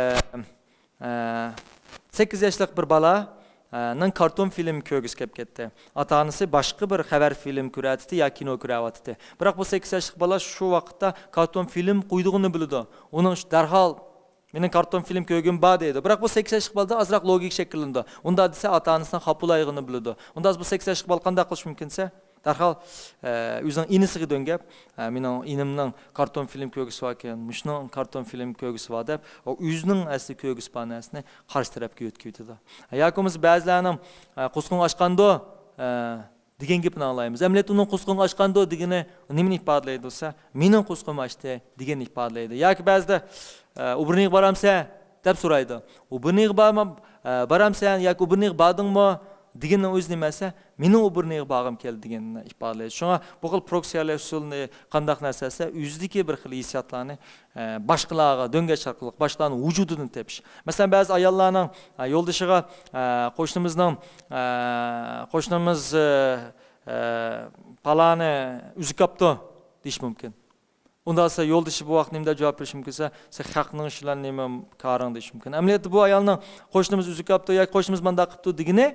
ئە، سەككىز ياشلىق بىر بالا، ئە، نىڭ كارتون فىلىم كۆرگۈسى كەپ كەتتى. ئاتا-ئانىسى باشقا بىر خەۋەر فىلىم كۆرەتتى يا كىنو كۆرەۋاتتى. بىراق بۇ سەككىز ياشلىق بالا شۇ ۋاقىتتا كارتون فىلىم قويىدىغىنىنى بىلىدۇ. ئۇنىڭ ئۈچۈن دەرھال مېنىڭ كارتون فىلىم كۆرگۈم بار دەيدۇ. بىراق بۇ سەككىز ياشلىق بالىدا ئازراق لوگىكا شەكىللىنىدۇ. ئۇنداق دېسە ئاتا-ئانىسىنىڭ خاپا بولىدىغىنىنى بىلىدۇ. ئۇنداق بۇ سەككىز ياشلىق بالا قانداق قىلىشى مۇمكىن دېسە، دەرھال، ئە، ئۆزىنىڭ ئىنىسىغا دۆڭگەپ، ئە، مېنىڭ ئىنىمنىڭ كارتون فىلىم كۆرگۈسى باركەن، مۇشۇنىڭ كارتون فىلىم كۆرگۈسى بار دەپ، ئۇ ئۆزىنىڭ ئەسلى كۆرگۈسى بار نەرسىنى قارشى تەرەپكە يۆتكىۋېتىدۇ. ياكى بولمىسا بەزىلەرنىڭ، ئە، قورسىقىڭ ئاچقاندۇ، ئە، دېگەن گېپىنى ئاڭلايمىز. ئەمەلىيەتتە ئۇنىڭ قۇسقىنى ئاچقاندۇ دېگىنى نېمىنى ئىپادىلەيدۇ دېسە، مېنىڭ قۇسقۇم ئاچتى دېگەننى ئىپادىلەيدۇ. ياكى بەزىدە، ئە، ئۇ بىرنېغا بارامسە دەپ سورايدۇ. ئۇ بىرنېغا بارما-، ئە، بارامسەن ياكى ئۇ بىرنېغا باردىڭمۇ دېگىننىڭ ئۆزى نېمە دېسە، مېنىڭ ئۇ بىرنېغا بارغۇم كەلدى دېگەننى ئىپادىلەيدۇ. شۇڭا بۇ خىل پروكسىيەلەش ئۇسۇلىنى قانداق نەرسە دېسە، ئۆزىدىكى بىر خىل ھېسسىياتلارنى ئە، باشقىلارغا دۆڭگەش ئارقىلىق باشقىلارنىڭ ۋۇجۇدىدىن تېپىش. مەسىلەن، بەزى ئاياللارنىڭ، ئە، يولدىشىغا، ئە، قوشنىمىزنىڭ، ئە، قوشنىمىز، ئە، ئە، پالانى ئۈزۈك ئاپتۇ دېيىشى مۇمكىن. ئۇنداق دېسە، يولدىشى بۇ ۋاقىت نېمە دەپ جاۋاب بېرىشى مۇمكىن دېسە، سەن خەقنىڭ ئىشى بىلەن نېمە كارىڭ دېيىشى مۇمكىن. ئەمەلىيەتتە بۇ ئايالنىڭ قوشنىمىز ئۈزۈك ئاپتۇ ياكى قوشنىمىز مانداق قىپتۇ دېگىنى،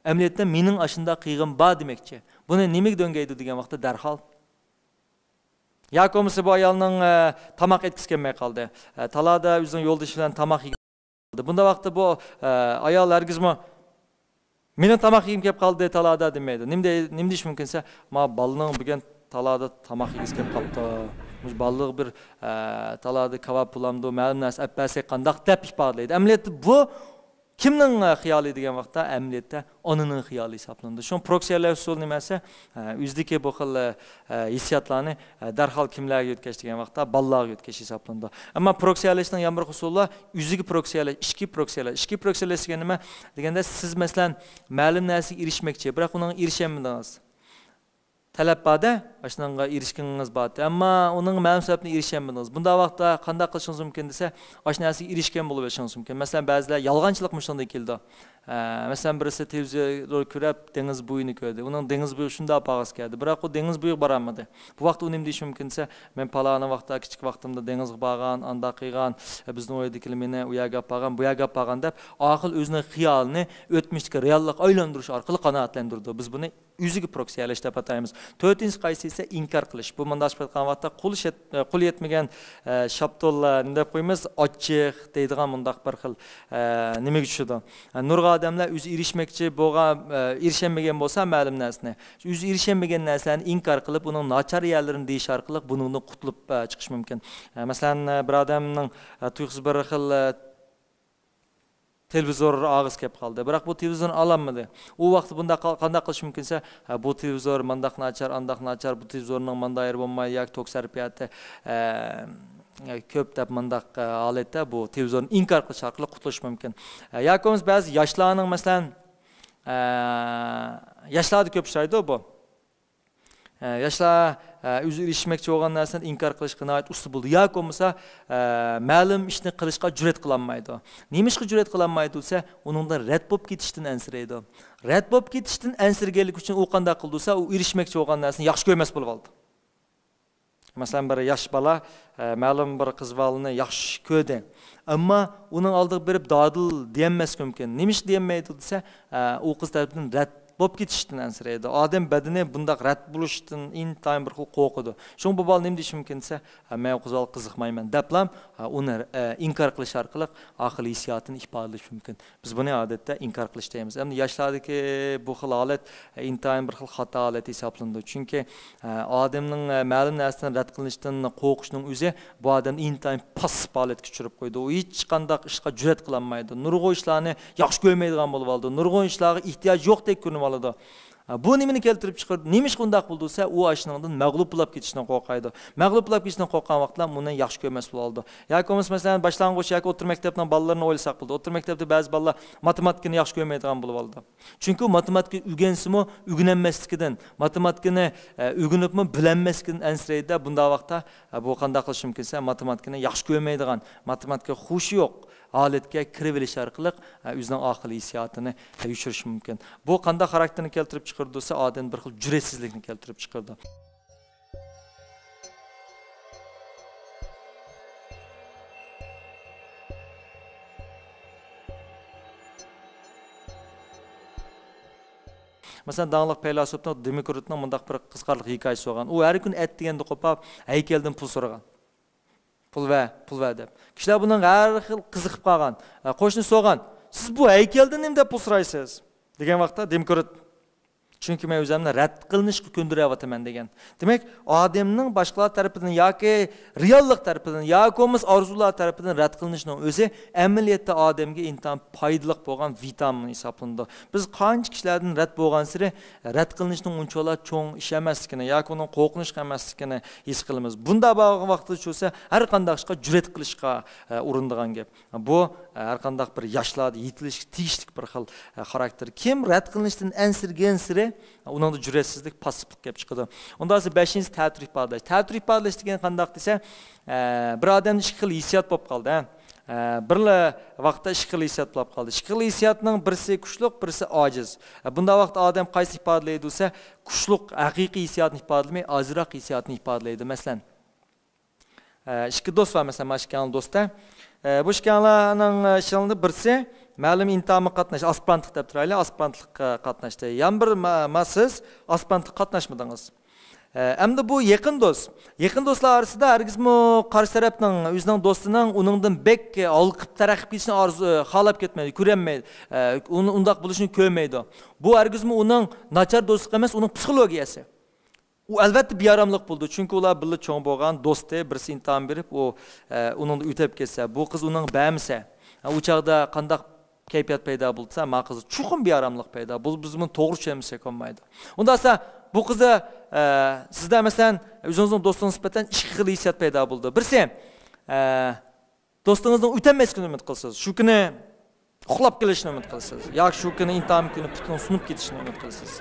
ئەمەلىيەتتە مېنىڭ ئاشۇنداق قىلغىنىم بار دېمەكچى. بۇنى نېمىگە دۆڭگەيدۇ دېگەن ۋاقىتتا دەرھال ياكى بولمىسا بۇ ئايالنىڭ، ئە، تاماق ئەتكۈسى كەلمەي قالدى. ئە، تالادا ئۆزىنىڭ يولدىشى بىلەن تاماق يېگەن. بۇنداق ۋاقىتتا بۇ، ئە، ئايال ھەرگىزمۇ، «مېنىڭ تاماق يېگۈم كەپ قالدى تالادا» دېمەيدۇ. نېمە دەي-، نېمە دېيىشى مۇمكىن دېسە، «ما بالىنىڭ بۈگۈن تالادا تاماق يېگۈسى كەپ قاپتۇ. مۇشۇ بالىغا بىر، ئە، تالادا كاۋاپ بولامدۇ، مەلۇم نەرسە ئەپ بەرسەك قانداق؟» دەپ ئىپادىلەيدۇ. ئەمەلىيەتتە بۇ كىمنىڭ، ئە، خىيالى دېگەن ۋاقىتتا، ئەمەلىيەتتە ئانىنىڭ خىيالى ھېسابلىنىدۇ. شۇڭا پروكسىيەلەش ئۇسۇلى نېمە دېسە، ئە، ئۆزىدىكى بۇ خىل، ئە، ھېسسىياتلارنى، ئە، دەرھال كىملەرگە يۆتكەش دېگەن ۋاقىتتا، بالىلارغا يۆتكەش ھېسابلىنىدۇ. ئەمما پروكسىيەلەشنىڭ يەنە بىر ئۇسۇلى بار، ئۆزىگە پروكسىيەلەش، ئىچكى پروكسىيەلەش. ئىچكى پروكسىيەلەش دېگەن نېمە دېگەندە، سىز، مەسىلەن، مەلۇم نەرسىگە ئېرىشمەكچى، بىراق ئۇنىڭغا ئېرىشەلمىدىڭىز. تەلەپ بار-دە، ئاشۇنىڭغا ئېرىشكىڭىز بار. ئەمما ئۇنىڭ مەلۇم سەۋەبتىن ئېرىشەلمىدىڭىز. بۇنداق ۋاقىتتا قانداق قىلىشىڭىز مۇمكىن دېسە، ئاشۇ نەرسىگە ئېرىشكەن بولۇۋېلىشىڭىز مۇمكىن. مەسىلەن، بەزىلەر يالغانچىلىقمۇ شۇندىن كېلىدۇ. ئە، مەسىلەن، بىرسى تېلېۋىزور كۆرۈپ، دېڭىز بويىنى كۆردى. ئۇنىڭ دېڭىز بويىغا شۇنداق بارغۇسى كەلدى. بىراق ئۇ دېڭىز بويىغا بارالمىدى. بۇ ۋاقىتتا ئۇ نېمە دېيىشى مۇمكىن دېسە، «مەن پالانى ۋاقىتتا، كىچىك ۋاقتىمدا دېڭىزغا بارغان، ئانداق قىلغان، بىزنىڭ ئۆيدىكىلەر مېنى ئۇ يەرگە ئاپارغان، بۇ يەرگە ئاپارغان» دەپ، ئارقىلىق ئۆزىنىڭ خىيالىنى ئۆتمۈشتىكى رېئاللىققا ئايلاندۇرۇش ئارقىلىق قانائەتلەندۈرىدۇ. بىز بۇنى ئۆزىگە پروكسىيەلەش دەپ ئاتايمىز. تۆتىنچىسى قايسى دېسە، ئىنكار قىلىش. بۇ مۇنداق قىلىۋاتقان ۋاقىتتا قول شەت-، قول يەتمىگەن، ئە، شاپتۇل، ئە، نېمە دەپ قويىمىز، ئاچچىق دەيدىغان مۇنداق بىر خىل، ئە، نېمىگە چۈشىدۇ. ئە، نۇرغۇن ئادەملەر ئۆزى ئېرىشمەكچى بولغان، ئە، ئېرىشەلمىگەن بولسا مەلۇم نەرسىنى، ئۆزى ئېرىشەلمىگەن نەرسىلەرنى ئىنكار قىلىپ، ئۇنىڭ ناچار يەرلىرىنى دېيىش ئارقىلىق بۇنىڭدىن قۇتۇلۇپ، ئە، چىقىش مۇمكىن. ئە، مەسىلەن، ئە، بىر ئادەمنىڭ، ئە، تۇيۇقسىز بىر خىل، ئە، تېلېۋىزور ئالغۇسى كەپ قالدى. بىراق بۇ تېلېۋىزورنى ئالالمىدى. ئۇ ۋاقىتتا بۇنداق قا-، قانداق قىلىش مۇمكىن دېسە، «ھە، بۇ تېلېۋىزور مانداق ناچار، ئانداق ناچار، بۇ تېلېۋىزورنىڭ ماندا يېرى بولمايدۇ ياكى توك سەرپىياتى، ئە، كۆپ» دەپ مۇنداق، ئە، ھالەتتە بۇ تېلېۋىزورنى ئىنكار قىلىش ئارقىلىق قۇتۇلۇش مۇمكىن. ئە، ياكى بولمىسا بەزى ياشلارنىڭ، مەسىلەن، ئە، ياشلاردا كۆپ ئۇچرايدۇ بۇ. ئە، ياشلار، ئە، ئۆزى ئېرىشمەكچى بولغان نەرسىنى ئىنكار قىلىشقا ناھايىتى ئۇستا بولىدۇ. ياكى بولمىسا، ئە، مەلۇم ئىشنى قىلىشقا جۈرئەت قىلالمايدۇ. نېمىشقا جۈرئەت قىلالمايدۇ دېسە، ئۇنىڭدىن رەت بولۇپ كېتىشتىن ئەنسىرەيدۇ. رەت بولۇپ كېتىشتىن ئەنسىرىگەنلىكى ئۈچۈن ئۇ قانداق قىلىدۇ دېسە، ئۇ ئېرىشمەكچى بولغان نەرسىنى ياخشى كۆرمەس بولۇۋالىدۇ. مەسىلەن، بىر ياش بالا، ئە، مەلۇم بىر قىز بالىنى ياخشى كۆردى. ئەمما ئۇنىڭ ئالدىغا بېرىپ دادىل دېيەلمەسلىكى مۇمكىن. نېمىشقا دېيەلمەيدۇ دېسە، ئە، ئۇ قىز تەرىپىدىن رەت بولۇپ كېتىشتىن ئەنسىرەيدۇ. ئادەم بەدىنى بۇنداق رەت بولۇشتىن ئىنتايىن بىر خىل قورقىدۇ. شۇڭا بۇ بالا نېمە دېيىشى مۇمكىن دېسە، «ھە، مەن ئۇ قىز بالىغا قىزىقمايمەن» دەپلا، ئە، ئۇنى، ئە، ئىنكار قىلىش ئارقىلىق ئارقىلىق ھېسسىياتىنى ئىپادىلىشى مۇمكىن. بىز بۇنى ئادەتتە ئىنكار قىلىش دەيمىز. ئەمدى ياشلاردىكى بۇ خىل ھالەت، ئە، ئىنتايىن بىر خىل خاتا ھالەت ھېسابلىنىدۇ. چۈنكى، ئە، ئادەمنىڭ، ئە، مەلۇم نەرسىدىن رەت قىلىنىشتىن قورقۇشنىڭ ئۆزى بۇ ئادەمنى ئىنتايىن پاسسىپ ھالەتكە چۈشۈرۈپ قويىدۇ. ئۇ ھېچقانداق ئىشقا جۈرئەت قىلالمايدۇ. نۇرغۇن ئىشلارنى ياخشى كۆرمەيدىغان بولۇۋالىدۇ. نۇرغۇن ئىشلارغا ئېھتىياجى يوقتەك كۆرۈنۈۋالىدۇ. بۇ نېمىنى كەلتۈرۈپ چىقىرىدۇ؟ نېمىشقا ئۇنداق بولىدۇ دېسە، ئۇ ئاشۇنىڭدىن مەغلۇپ بولاپ كېتىشتىن قورقايدۇ. مەغلۇپ بولاپ كېتىشتىن قورققان ۋاقىتتا ئۇنى ياخشى كۆرمەس بولىدۇ. ياكى بولمىسا، مەسىلەن، باشلانغۇچ ياكى ئوتتۇرا مەكتەپنىڭ بالىلىرىنى ئويلىساق بولىدۇ. ئوتتۇرا مەكتەپتە بەزى بالىلار ماتېماتىكىنى ياخشى كۆرمەيدىغان بولۇۋالىدۇ. چۈنكى ئۇ ماتېماتىكا ئۆگەنسىمۇ، ئۆگىنەلمەسلىكىدىن، ماتېماتىكىنى، ئە، ئۆگىنىپمۇ بىلەلمەسلىكىدىن ئەنسىرەيدۇ. بۇنداق ۋاقىتتا، ئە، بۇ قانداق قىلىشى مۇمكىن دېسە، ماتېماتىكىنى ياخشى كۆرمەيدىغان، ماتېماتىكىغا خۇشى يوق ھالەتكە كىرىۋېلىش ئارقىلىق، ئە، ئۆزىنىڭ ئارقىلىق ھېسسىياتىنى، ئە، يوشۇرۇشى مۇمكىن. بۇ قانداق خاراكتېرنى كەلتۈرۈپ چىقىرىدۇ دېسە، ئادەمدە بىر خىل جۈرئەتسىزلىكنى كەلتۈرۈپ چىقىرىدۇ. مەسىلەن، داڭلىق پەيلاسوپنىڭ، دېموكرىتنىڭ مۇنداق بىر قىزىقارلىق ھېكايىسى بولغان. ئۇ ھەر كۈنى ئەتىگەندە قوپاپ، ھەيكەلدىن پۇل سورىغان. «پۇل بەر، پۇل بەر» دەپ. كىشىلەر بۇنىڭغا ھەر خىل قىزىقىپ قالغان. ئە، قوشنا سورىغان، «سىز بۇ ھەيكەلدىن نېمە دەپ پۇل سورايسىز؟» دېگەن ۋاقىتتا دېموكرىت، چۈنكى مەن ئۆزۈمنى رەت قىلىنىشقا كۆندۈرۈۋاتىمەن دېگەن. دېمەك، ئادەمنىڭ باشقىلار تەرىپىدىن ياكى رېئاللىق تەرىپىدىن ياكى بولمىسا ئارزۇلار تەرىپىدىن رەت قىلىنىشىنىڭ ئۆزى ئەمەلىيەتتە ئادەمگە ئىنتايىن پايدىلىق بولغان ۋىتامىن ھېسابلىنىدۇ. بىز قانچە كىشىلەردىن رەت بولغانسېرى رەت قىلىنىشنىڭ ئۇنچىۋالا چوڭ ئىش ئەمەسلىكىنى ياكى ئۇنىڭ قورقۇنچلۇق ئەمەسلىكىنى ھېس قىلىمىز. بۇنداق بولغان ۋاقىتتا چۈشسە ھەر قانداق ئىشقا جۈرئەت قىلىشقا، ئە، ئۇرۇنىدىغان گەپ. بۇ، ئە، ھەر قانداق بىر ياشلاردا يېتىلىشكە تېگىشلىك بىر خىل، ئە، خاراكتېر. كىم رەت قىلىنىشتىن ئەنسىرىگەنسېرى، ئۇنىڭدا جۈرئەتسىزلىك، پاسسىپلىق كېلىپ چىقىدۇ. ئۇنداق بولسا بەشىنچىسى تەتۈر ئىپادىلەش. تەتۈر ئىپادىلەش دېگەن قانداق دېسە، ئە، بىر ئادەمدە ئىككى خىل ھېسسىيات بولۇپ قالدى، ھە. ئە، بىرلا ۋاقىتتا ئىككى خىل ھېسسىيات بولۇپ قالدى. ئىككى خىل ھېسسىياتنىڭ بىرسى كۈچلۈك، بىرسى ئاجىز. ئە، بۇنداق ۋاقىتتا ئادەم قايسىنى ئىپادىلەيدۇ دېسە، كۈچلۈك ھەقىقىي ھېسسىياتنى ئىپادىلىمەي، ئاجىزراق ھېسسىياتنى ئىپادىلەيدۇ. مەسىلەن، ئىككى دوست بار، مەسىلەن، مانا ئىككىڭلار دوست-ە. بۇ ئىككىڭلارنىڭ ئىچىدە بىرسى مەلۇم ئىمتىھانغا قاتناش، ئاسپىرانتلىق دەپ تۇرايلى، ئاسپىرانتلىققا قاتناشتى. يەنە بىر ما-، ما سىز ئاسپىرانتلىققا قاتناشمىدىڭىز. ئەمدى بۇ يېقىن دوست. يېقىن دوستلار ئارىسىدا ھەرگىزمۇ قارشى تەرەپنىڭ، ئۆزىنىڭ دوستىنىڭ ئۇنىڭدىن بەك ھالقىپ تەرەققىي قىلىشنى ئارزۇ، خالاپ كەتمەيدۇ، كۆرەلمەيدۇ. ئۇنى ئۇنداق بولۇشىنى كۆرمەيدۇ. بۇ ھەرگىزمۇ ئۇنىڭ ناچار دوستلۇق ئەمەس، ئۇنىڭ پسىخولوگىيەسى. ئۇ ئەلۋەتتە بىئاراملىق بولىدۇ، چۈنكى ئۇلار بىللە چوڭ بولغان دوستى، بىرسى ئىمتىھان بېرىپ، ئۇ، ئە، ئۇنىڭدا ئۆتەپ كەتسە، بۇ قىز ئۇنىڭغا بەرمىسە، ئە، ئۇ چاغدا قانداق كەيپىيات پەيدا بولسا، ما قىزدا چوقۇم بىئاراملىق پەيدا بولىدۇ. بىز بۇنى توغرا چۈشەنمىسەك بولمايدۇ. ئۇنداق بولسا، بۇ قىزدا، ئە، سىزدە، مەسىلەن، ئۆزىڭىزنىڭ دوستىڭىزغا نىسبەتەن ئىككى خىل ھېسسىيات پەيدا بولىدۇ. بىرسى، ئە، دوستىڭىزنىڭ ئۆتەلمەسلىكىنى ئۈمىد قىلىسىز. شۇ كۈنى ئۇخلاپ قېلىشىنى ئۈمىد قىلىسىز. ياكى شۇ كۈنى ئىمتىھان كۈنى پۈتۈن سۇنۇپ كېتىشىنى ئۈمىد قىلىسىز.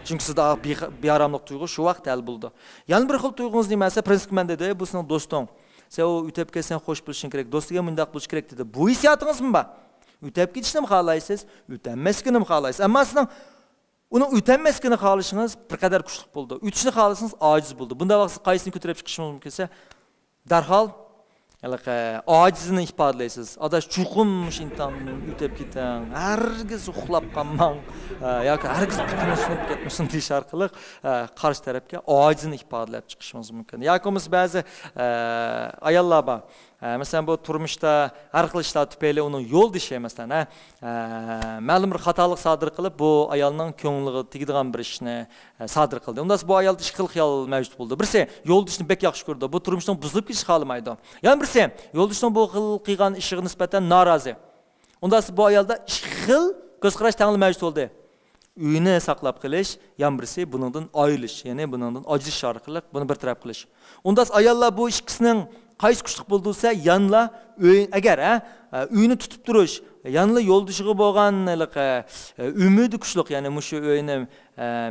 چۈنكى سىزدە بىخ-، بىئاراملىق تۇيغۇ شۇ ۋاقىت ھەل بولىدۇ. يەنە بىر خىل تۇيغۇڭىز نېمە دېسە، پرىنسىپقا مەن دېدى، بۇ سېنىڭ دوستۇڭ. سەن ئۇ ئۆتەپ كەتسەڭ خوش بولۇشۇڭ كېرەك، دوست دېگەن مۇنداق بولۇشى كېرەك دېدى. بۇ ھېسسىياتىڭىزمۇ بار؟ ئۆتەپ كېتىشنىمۇ خالايسىز، ئۆتەلمەسلىكىنىمۇ خالايسىز. ئەمما سىزنىڭ ئۇنىڭ ئۆتەلمەسلىكىنى خالىشىڭىز بىر قەدەر كۈچلۈك بولىدۇ. ئۆتۈشنى خالىسىڭىز ئاجىز بولىدۇ. بۇنداق ۋاقىتتا قايسىنى كۆتۈرۈپ چىقىشىڭىز مۇمكىن دېسە، دەرھال ھېلىقى ئاجىزنى ئىپادىلەيسىز. ئاداش، چوقۇم مۇشۇ ئىمتىھاندىن ئۆتۈپ كېتىڭ، ھەرگىز ئۇخلاپ قالماڭ، ئە، ياكى ھەرگىز پۇتىڭىز سۇنۇپ كەتمىسۇن دېيىش ئارقىلىق، ئە، قارشى تەرەپكە ئاجىزنى ئىپادىلەپ چىقىشىڭىز مۇمكىن. ياكى بولمىسا بەزى، ئە، ئاياللار بار. ئە، مەسىلەن، بۇ تۇرمۇشتا ھەر خىل ئىشلار تۈپەيلى ئۇنىڭ يولدىشى، مەسىلەن، ھە، ئە، مەلۇم بىر خاتالىق سادىر قىلىپ، بۇ ئايالنىڭ كۆڭلىگە تېگىدىغان بىر ئىشنى، ئە، سادىر قىلدى. ئۇنداق بۇ ئايالدا ئىككى خىل خىيال مەۋجۇت بولىدۇ. بىرسى يولدىشىنى بەك ياخشى كۆرىدۇ، بۇ تۇرمۇشنىڭ بۇزۇلۇپ كېتىشىنى خالىمايدۇ. يەنە بىرسى يولدىشىنىڭ بۇ خىل قىلغان ئىشىغا نىسبەتەن نارازى. ئۇنداق بۇ ئايالدا ئىككى خىل كۆز قاراش تەڭلا مەۋجۇت بولدى. ئۆينى ساقلاپ قېلىش، يەنە بىرسى بۇنىڭدىن ئايرىلىش، يەنى بۇنىڭدىن ئاجرىشىش ئارقىلىق بۇنى بىر تەرەپ قىلىش. ئۇنداق ئاياللار بۇ ئىككىسىنىڭ قايسى كۈچلۈك بولىدۇ دېسە، يەنىلا ئۆي، ئەگەر، ھە، ئۆينى تۇتۇپ تۇرۇش، يەنىلا يولدىشىغا بولغان ھېلىقى، ئۈمىدى كۈچلۈك، يەنى مۇشۇ ئۆينى،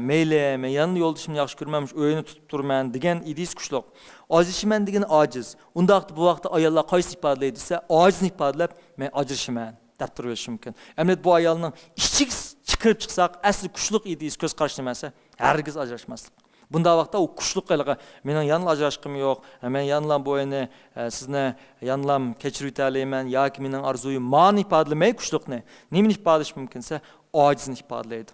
مەيلى، مەن يەنىلا يولدىشىمنى ياخشى كۆرىمەن، مۇشۇ ئۆينى تۇتۇپ تۇرىمەن دېگەن ئىدىيىسى كۈچلۈك. ئاجرىشىمەن دېگىنى ئاجىز. ئۇنداق ۋاقىتتا بۇ ۋاقىتتا ئاياللار قايسىنى ئىپادىلەيدۇ دېسە، ئاجىزنى ئىپادىلەپ، مەن ئاجرىشىمەن دەپ تۇرۇۋېلىشى مۇمكىن. ئەمدى بۇ ئايالنىڭ ئىچىگە كىرىپ چىقساق، ئەسلى كۈچلۈك ئىدىيىسى، كۆز قارىشى نېمە دېسە، ھەرگىز ئاجراشماسلىق. بۇنداق ۋاقىتتا ئۇ كۈچلۈك ھېلىقى، مېنىڭ يەنىلا ئاجراشقۇم يوق، مەن يەنىلا بۇ ئۆينى، ئە، سىزنى يەنىلا كەچۈرۈۋېتەلەيمەن ياكى مېنىڭ ئارزۇيۇم مانى ئىپادىلىمەي كۈچلۈكنى. نېمىنى ئىپادىلىشى مۇمكىن دېسە، ئاجىزنى ئىپادىلەيدۇ.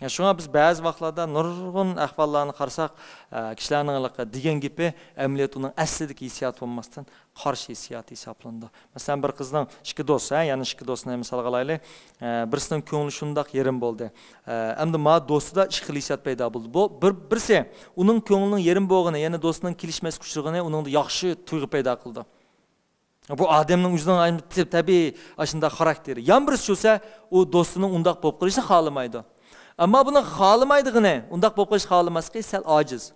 يا، شۇڭا بىز بەزى ۋاقىتلاردا نۇرغۇن ئەھۋاللارنى قارىساق، ئە، كىشىلەرنىڭ ھېلىقى دېگەن گېپى ئەمەلىيەتتە ئۇنىڭ ئەسلىدىكى ھېسسىيات بولماستىن، قارشى ھېسسىيات ھېسابلىنىدۇ. مەسىلەن، بىر قىزنىڭ ئىككى دوست، ھە، يەنە ئىككى دوستنى مىسالغا ئالايلى. ئە، بىرسىنىڭ كۆڭلى شۇنداق يېرىم بولدى. ئە، ئەمدى ما دوستىدا ئىككى خىل ھېسسىيات پەيدا بولدى. بۇ بىر، بىرسى ئۇنىڭ كۆڭلىنىڭ يېرىم بولغىنى، يەنى دوستىنىڭ كېلىشمەسكە ئۇچرىغىنى ئۇنىڭدا ياخشى تۇيغۇ پەيدا قىلىدۇ. بۇ ئادەمنىڭ ئۆزىنىڭ تەبىئىي ئاشۇنداق خاراكتېرى. يەنە بىرسى چۈشسە، ئۇ دوستىنىڭ ئۇنداق بولۇپ قېلىشىنى خالىمايدۇ. ئەمما بۇنىڭ خالىمايدىغىنى، ئۇنداق بولۇپ قېلىشىنى خالىماسلىقى سەل ئاجىز.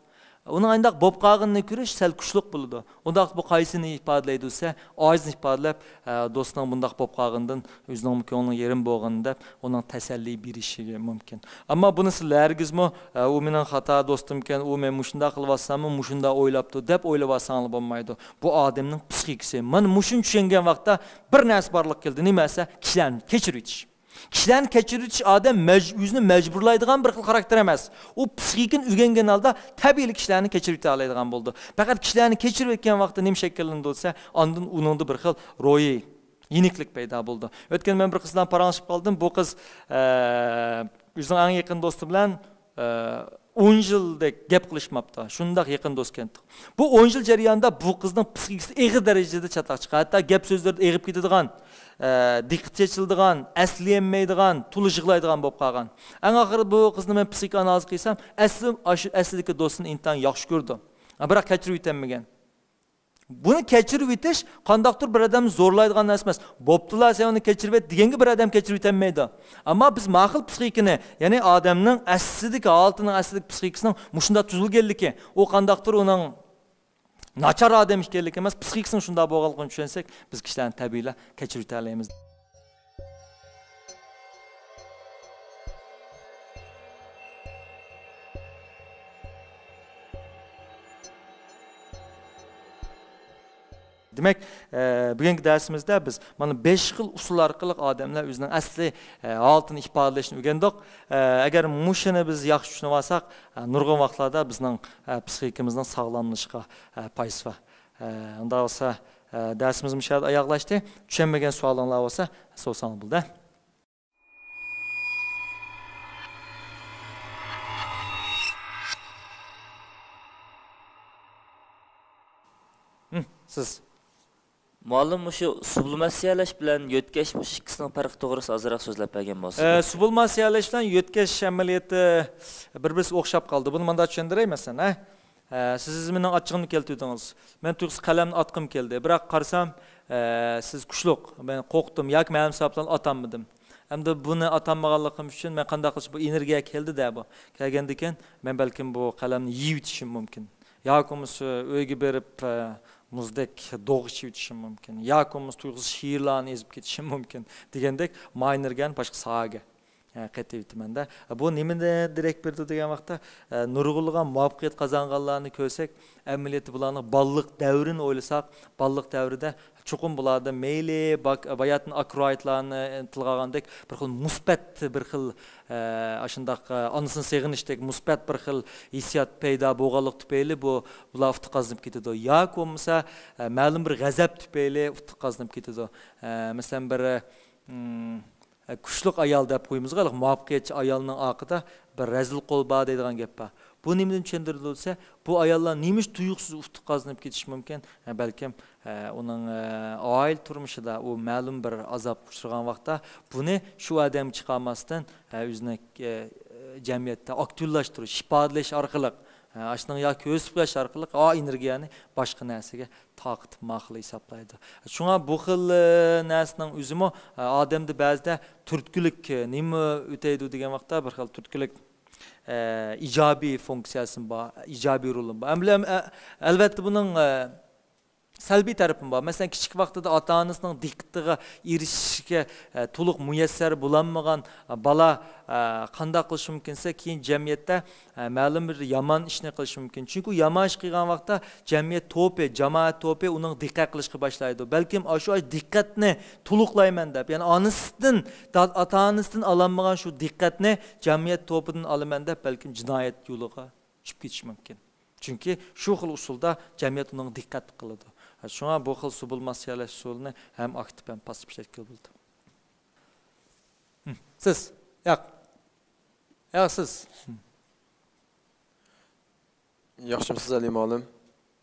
ئۇنىڭ ئانداق بولۇپ قالغىنىنى كۆرۈش سەل كۈچلۈك بولىدۇ. ئۇنداق بۇ قايسىنى ئىپادىلەيدۇ دېسە، ئاجىزنى ئىپادىلەپ، ئە، دوستىنىڭ بۇنداق بولۇپ قالغىنىدىن ئۆزىنىڭ كۆڭلىنىڭ يېرىم بولغىنى دەپ، ئۇنىڭ تەسەللى بېرىشىگە مۇمكىن. ئەمما بۇنى سىلەر ھەرگىزمۇ، ئە، ئۇ مېنىڭ خاتا دوستۇمكەن، ئۇ مەن مۇشۇنداق قىلىۋاتساممۇ، مۇشۇنداق ئويلاپتۇ دەپ ئويلىۋالساڭلار بولمايدۇ. بۇ ئادەمنىڭ پسىخىكىسى. مانا مۇشۇنى چۈشەنگەن ۋاقىتتا بىر نەرسە بارلىققا كەلدى. نېمە دېسە، كىشىلەرنى كەچۈرۈۋېتىش. كىشىلەرنى كەچۈرۈۋېتىش ئادەم مەج-، ئۆزىنى مەجبۇرلايدىغان بىر خىل خاراكتېر ئەمەس. ئۇ پسىخىكىنى ئۆگەنگەن ھالدا تەبىئىيلا كىشىلەرنى كەچۈرۈۋېتەلەيدىغان بولىدۇ. پەقەت كىشىلەرنى كەچۈرۈۋەتكەن ۋاقىتتا نېمە شەكىللىنىدۇ دېسە، ئاندىن ئۇنىڭدا بىر خىل روھىي يېنىكلىق پەيدا بولىدۇ. ئۆتكەن مەن بىر قىز بىلەن پاراڭلىشىپ قالدىم. بۇ قىز، ئە، ئۆزىنىڭ ئەڭ يېقىن دوستى بىلەن، ئە، ئون يىلدەك گەپ قىلىشماپتۇ. شۇنداق يېقىن دوستكەنتۇق. بۇ ئون يىل جەريانىدا بۇ قىزنىڭ پسىخىكىسى ئېغىر دەرىجىدە چاتاق چىققان. ھەتتا گەپ سۆزلىرىدە ئېغىپ كېتىدىغان، ئە، دىققىتى چېچىلىدىغان، ئەسلىيەلمەيدىغان، تولا يىغلايدىغان بولۇپ قالغان. ئەڭ ئاخىرى بۇ قىزنى مەن پسىخىك ئانالىز قىلسام، ئەسلى ئاشۇ ئەسلىدىكى دوستىنى ئىنتايىن ياخشى كۆرىدۇ. بىراق كەچۈرۈۋېتەلمىگەن. بۇنى كەچۈرۈۋېتىش قانداقتۇر بىر ئادەمنى زورلايدىغان نەرسە ئەمەس. بوپتۇلا، سەن ئۇنى كەچۈرۈۋەت دېگەنگە بىر ئادەم كەچۈرۈۋېتەلمەيدۇ. ئەمما بىز ماقۇل پسىخىكىنى، يەنى ئادەمنىڭ ئەسلىدىكى ھالىتىنىڭ، ئەسلىدىكى پسىخىكىسىنىڭ مۇشۇنداق تۈزۈلگەنلىكى، ئۇ قانداقتۇر ئۇنىڭ ناچار ئادەم ئىكەنلىكى ئەمەس، پسىخىكىسىنىڭ شۇنداق بولغانلىقىنى چۈشەنسەك، بىز كىشىلەرنى تەبىئىيلا كەچۈرۈۋېتەلەيمىز. دېمەك، ئە، بۈگۈنكى دەرسىمىزدە بىز مانا بەش خىل ئۇسۇل ئارقىلىق ئادەملەر ئۆزىنىڭ ئەسلى، ئە، ھالىتىنى ئىپادىلەشنى ئۆگەندۇق. ئە، ئەگەر مۇشۇنى بىز ياخشى چۈشىنىپ ئالساق، ئە، نۇرغۇن ۋاقىتلاردا بىزنىڭ، ئە، پسىخىكىمىزنىڭ ساغلاملىشىشىغا، ئە، پايدىسى بار. ئە، ئۇنداق بولسا، ئە، دەرسىمىز مۇشۇ يەردە ئاياغلاشتى. چۈشەنمىگەن سوئالىڭلار بولسا سورىساڭلار بولىدۇ. ھىم، سىز. مۇئەللىم، مۇشۇ سۇبلىماتسىيەلەش بىلەن يۆتكەش، مۇشۇ ئىككىسىنىڭ پەرقى توغرىسىدا ئازراق سۆزلەپ بەرگەن بولسىڭىز. ئە، سۇبلىماتسىيەلەش بىلەن يۆتكەش ئەمەلىيىتى بىر-بىرسىگە ئوخشاپ قالدى. بۇنى مۇنداق چۈشەندۈرەي، مەسىلەن، ھە؟ ئە، سىز مېنىڭ ئاچچىقىمنى كەلتۈردىڭىز. مەن تۇيۇقسىز قەلەمنى ئاتقۇم كەلدى. بىراق قارىسام، ئە، سىز كۈچلۈك. مەن قورقتۇم ياكى مەلۇم سەۋەبلەرنى ئاتالمىدىم. ئەمدى بۇنى ئاتالمىغانلىقىم ئۈچۈن مەن قانداق قىلىش، بۇ ئېنېرگىيە كەلدى-دە بۇ. كەلگەندىكىن مەن بەلكىم بۇ قەلەمنى يېيىۋېتىشىم مۇمكىن. ياكى بولمىسا ئۆيگە بېرىپ، ئە، مۇزدەك دوغ ئىچىۋېتىشىم مۇمكىن. ياكى بولمىسا تۇيۇقسىز شىرلارنى ئېزىپ كېتىشىم مۇمكىن دېگەندەك، ما ئېنېرگىيەنى باشقا ساھەگە، ئە، قېتىۋېتىمەن-دە. بۇ نېمىنى دېرەك بېرىدۇ دېگەن ۋاقىتتا، ئە، نۇرغۇنلىغان مۇۋەپپەقىيەت قازانغانلارنى كۆرسەك، ئەمەلىيەتتە بۇلارنىڭ بالىلىق دەۋرىنى ئويلىساق، بالىلىق دەۋرىدە چوقۇم بۇلاردا مەيلى باك-، باياتىن ئاكروئىدلارنى تىلغا ئالغاندەك بىر خىل مۇسبەت، بىر خىل، ئە، ئاشۇنداق، ئە، ئانىسىنى سېغىنىشتەك مۇسبەت بىر خىل ھېسسىيات پەيدا بولغانلىقى تۈپەيلى بۇ، بۇلار ئۇتۇق قازىنىپ كېتىدۇ. ياكى بولمىسا، ئە، مەلۇم بىر غەزەپ تۈپەيلى ئۇتۇق قازىنىپ كېتىدۇ. ئە، مەسىلەن، بىر، ئىم، ئە، كۈچلۈك ئايال دەپ قويىمىزغۇ، ھېلىقى مۇۋەپپەقىيەتچى ئايالنىڭ ئارقىدا بىر رەزىل قول بار دەيدىغان گەپ بار. بۇ نېمىدىن چۈشەندۈرۈلدى دېسە، بۇ ئاياللار نېمە ئۈچۈن تۇيۇقسىز ئۇتۇق قازىنىپ كېتىشى مۇمكىن؟ ھە، بەلكىم، ئە، ئۇنىڭ، ئە، ئائىلە تۇرمۇشىدا ئۇ مەلۇم بىر ئازابقا ئۇچرىغان ۋاقىتتا بۇنى شۇ ئادەمگە چىقارماستىن، ئە، ئۆزىنى، ئە، جەمئىيەتتە ئاكتىۋلاشتۇرۇش، ئىپادىلەش ئارقىلىق، ئە، ئاشۇنىڭ ياكى كۆرسىتىپ قويۇش ئارقىلىق ئا ئېنېرگىيەنى باشقا نەرسىگە تارقىتىپ ماقۇل ھېسابلايدۇ. شۇڭا بۇ خىل، ئە، نەرسىنىڭ ئۆزىمۇ، ئە، ئادەمدە بەزىدە تۈرتكىلىك، ئە، نېمە ئۆتەيدۇ دېگەن ۋاقىتتا بىر خىل تۈرتكىلىك، ئە، ئىجابىي فۇنكسىيەسىمۇ بار، ئىجابىي رولىمۇ بار. ئەمدى، ئە، ئەلۋەتتە بۇنىڭ، ئە، سەلبىي تەرىپىمۇ بار. مەسىلەن، كىچىك ۋاقتىدا ئاتا-ئانىسىنىڭ دىققىتىگە ئېرىشىشكە، ئە، تولۇق مۇيەسسەر بولالمىغان، ئە، بالا، ئە، قانداق قىلىشى مۇمكىن دېسە، كېيىن جەمئىيەتتە ئە، مەلۇم بىر يامان ئىشنى قىلىشى مۇمكىن. چۈنكى ئۇ يامان ئىش قىلغان ۋاقىتتا جەمئىيەت توپى، جامائەت توپى ئۇنىڭغا دىققەت قىلىشقا باشلايدۇ. بەلكىم ئاشۇ دىققەتنى تولۇقلايمەن دەپ، يەنى ئانىسىدىن، دا-، ئاتا-ئانىسىدىن ئالالمىغان شۇ دىققەتنى جەمئىيەت توپىدىن ئالىمەن دەپ، بەلكىم جىنايەت يولىغا چۈشۈپ كېتىشى مۇمكىن. چۈنكى شۇ خىل ئۇسۇلدا جەمئىيەت ئۇنىڭغا دىققەت قىلىدۇ. شۇڭا بۇ خىل سۇبلىماتسىيەلەش ئۇسۇلىنى ھەم ئاكتىپ، ھەم پاسسىپ شەكىلدە بولىدۇ. ھىم، سىز. ياق. ياق، سىز. ھىم. ياخشىمۇسىز، ئەلى مۇئەللىم؟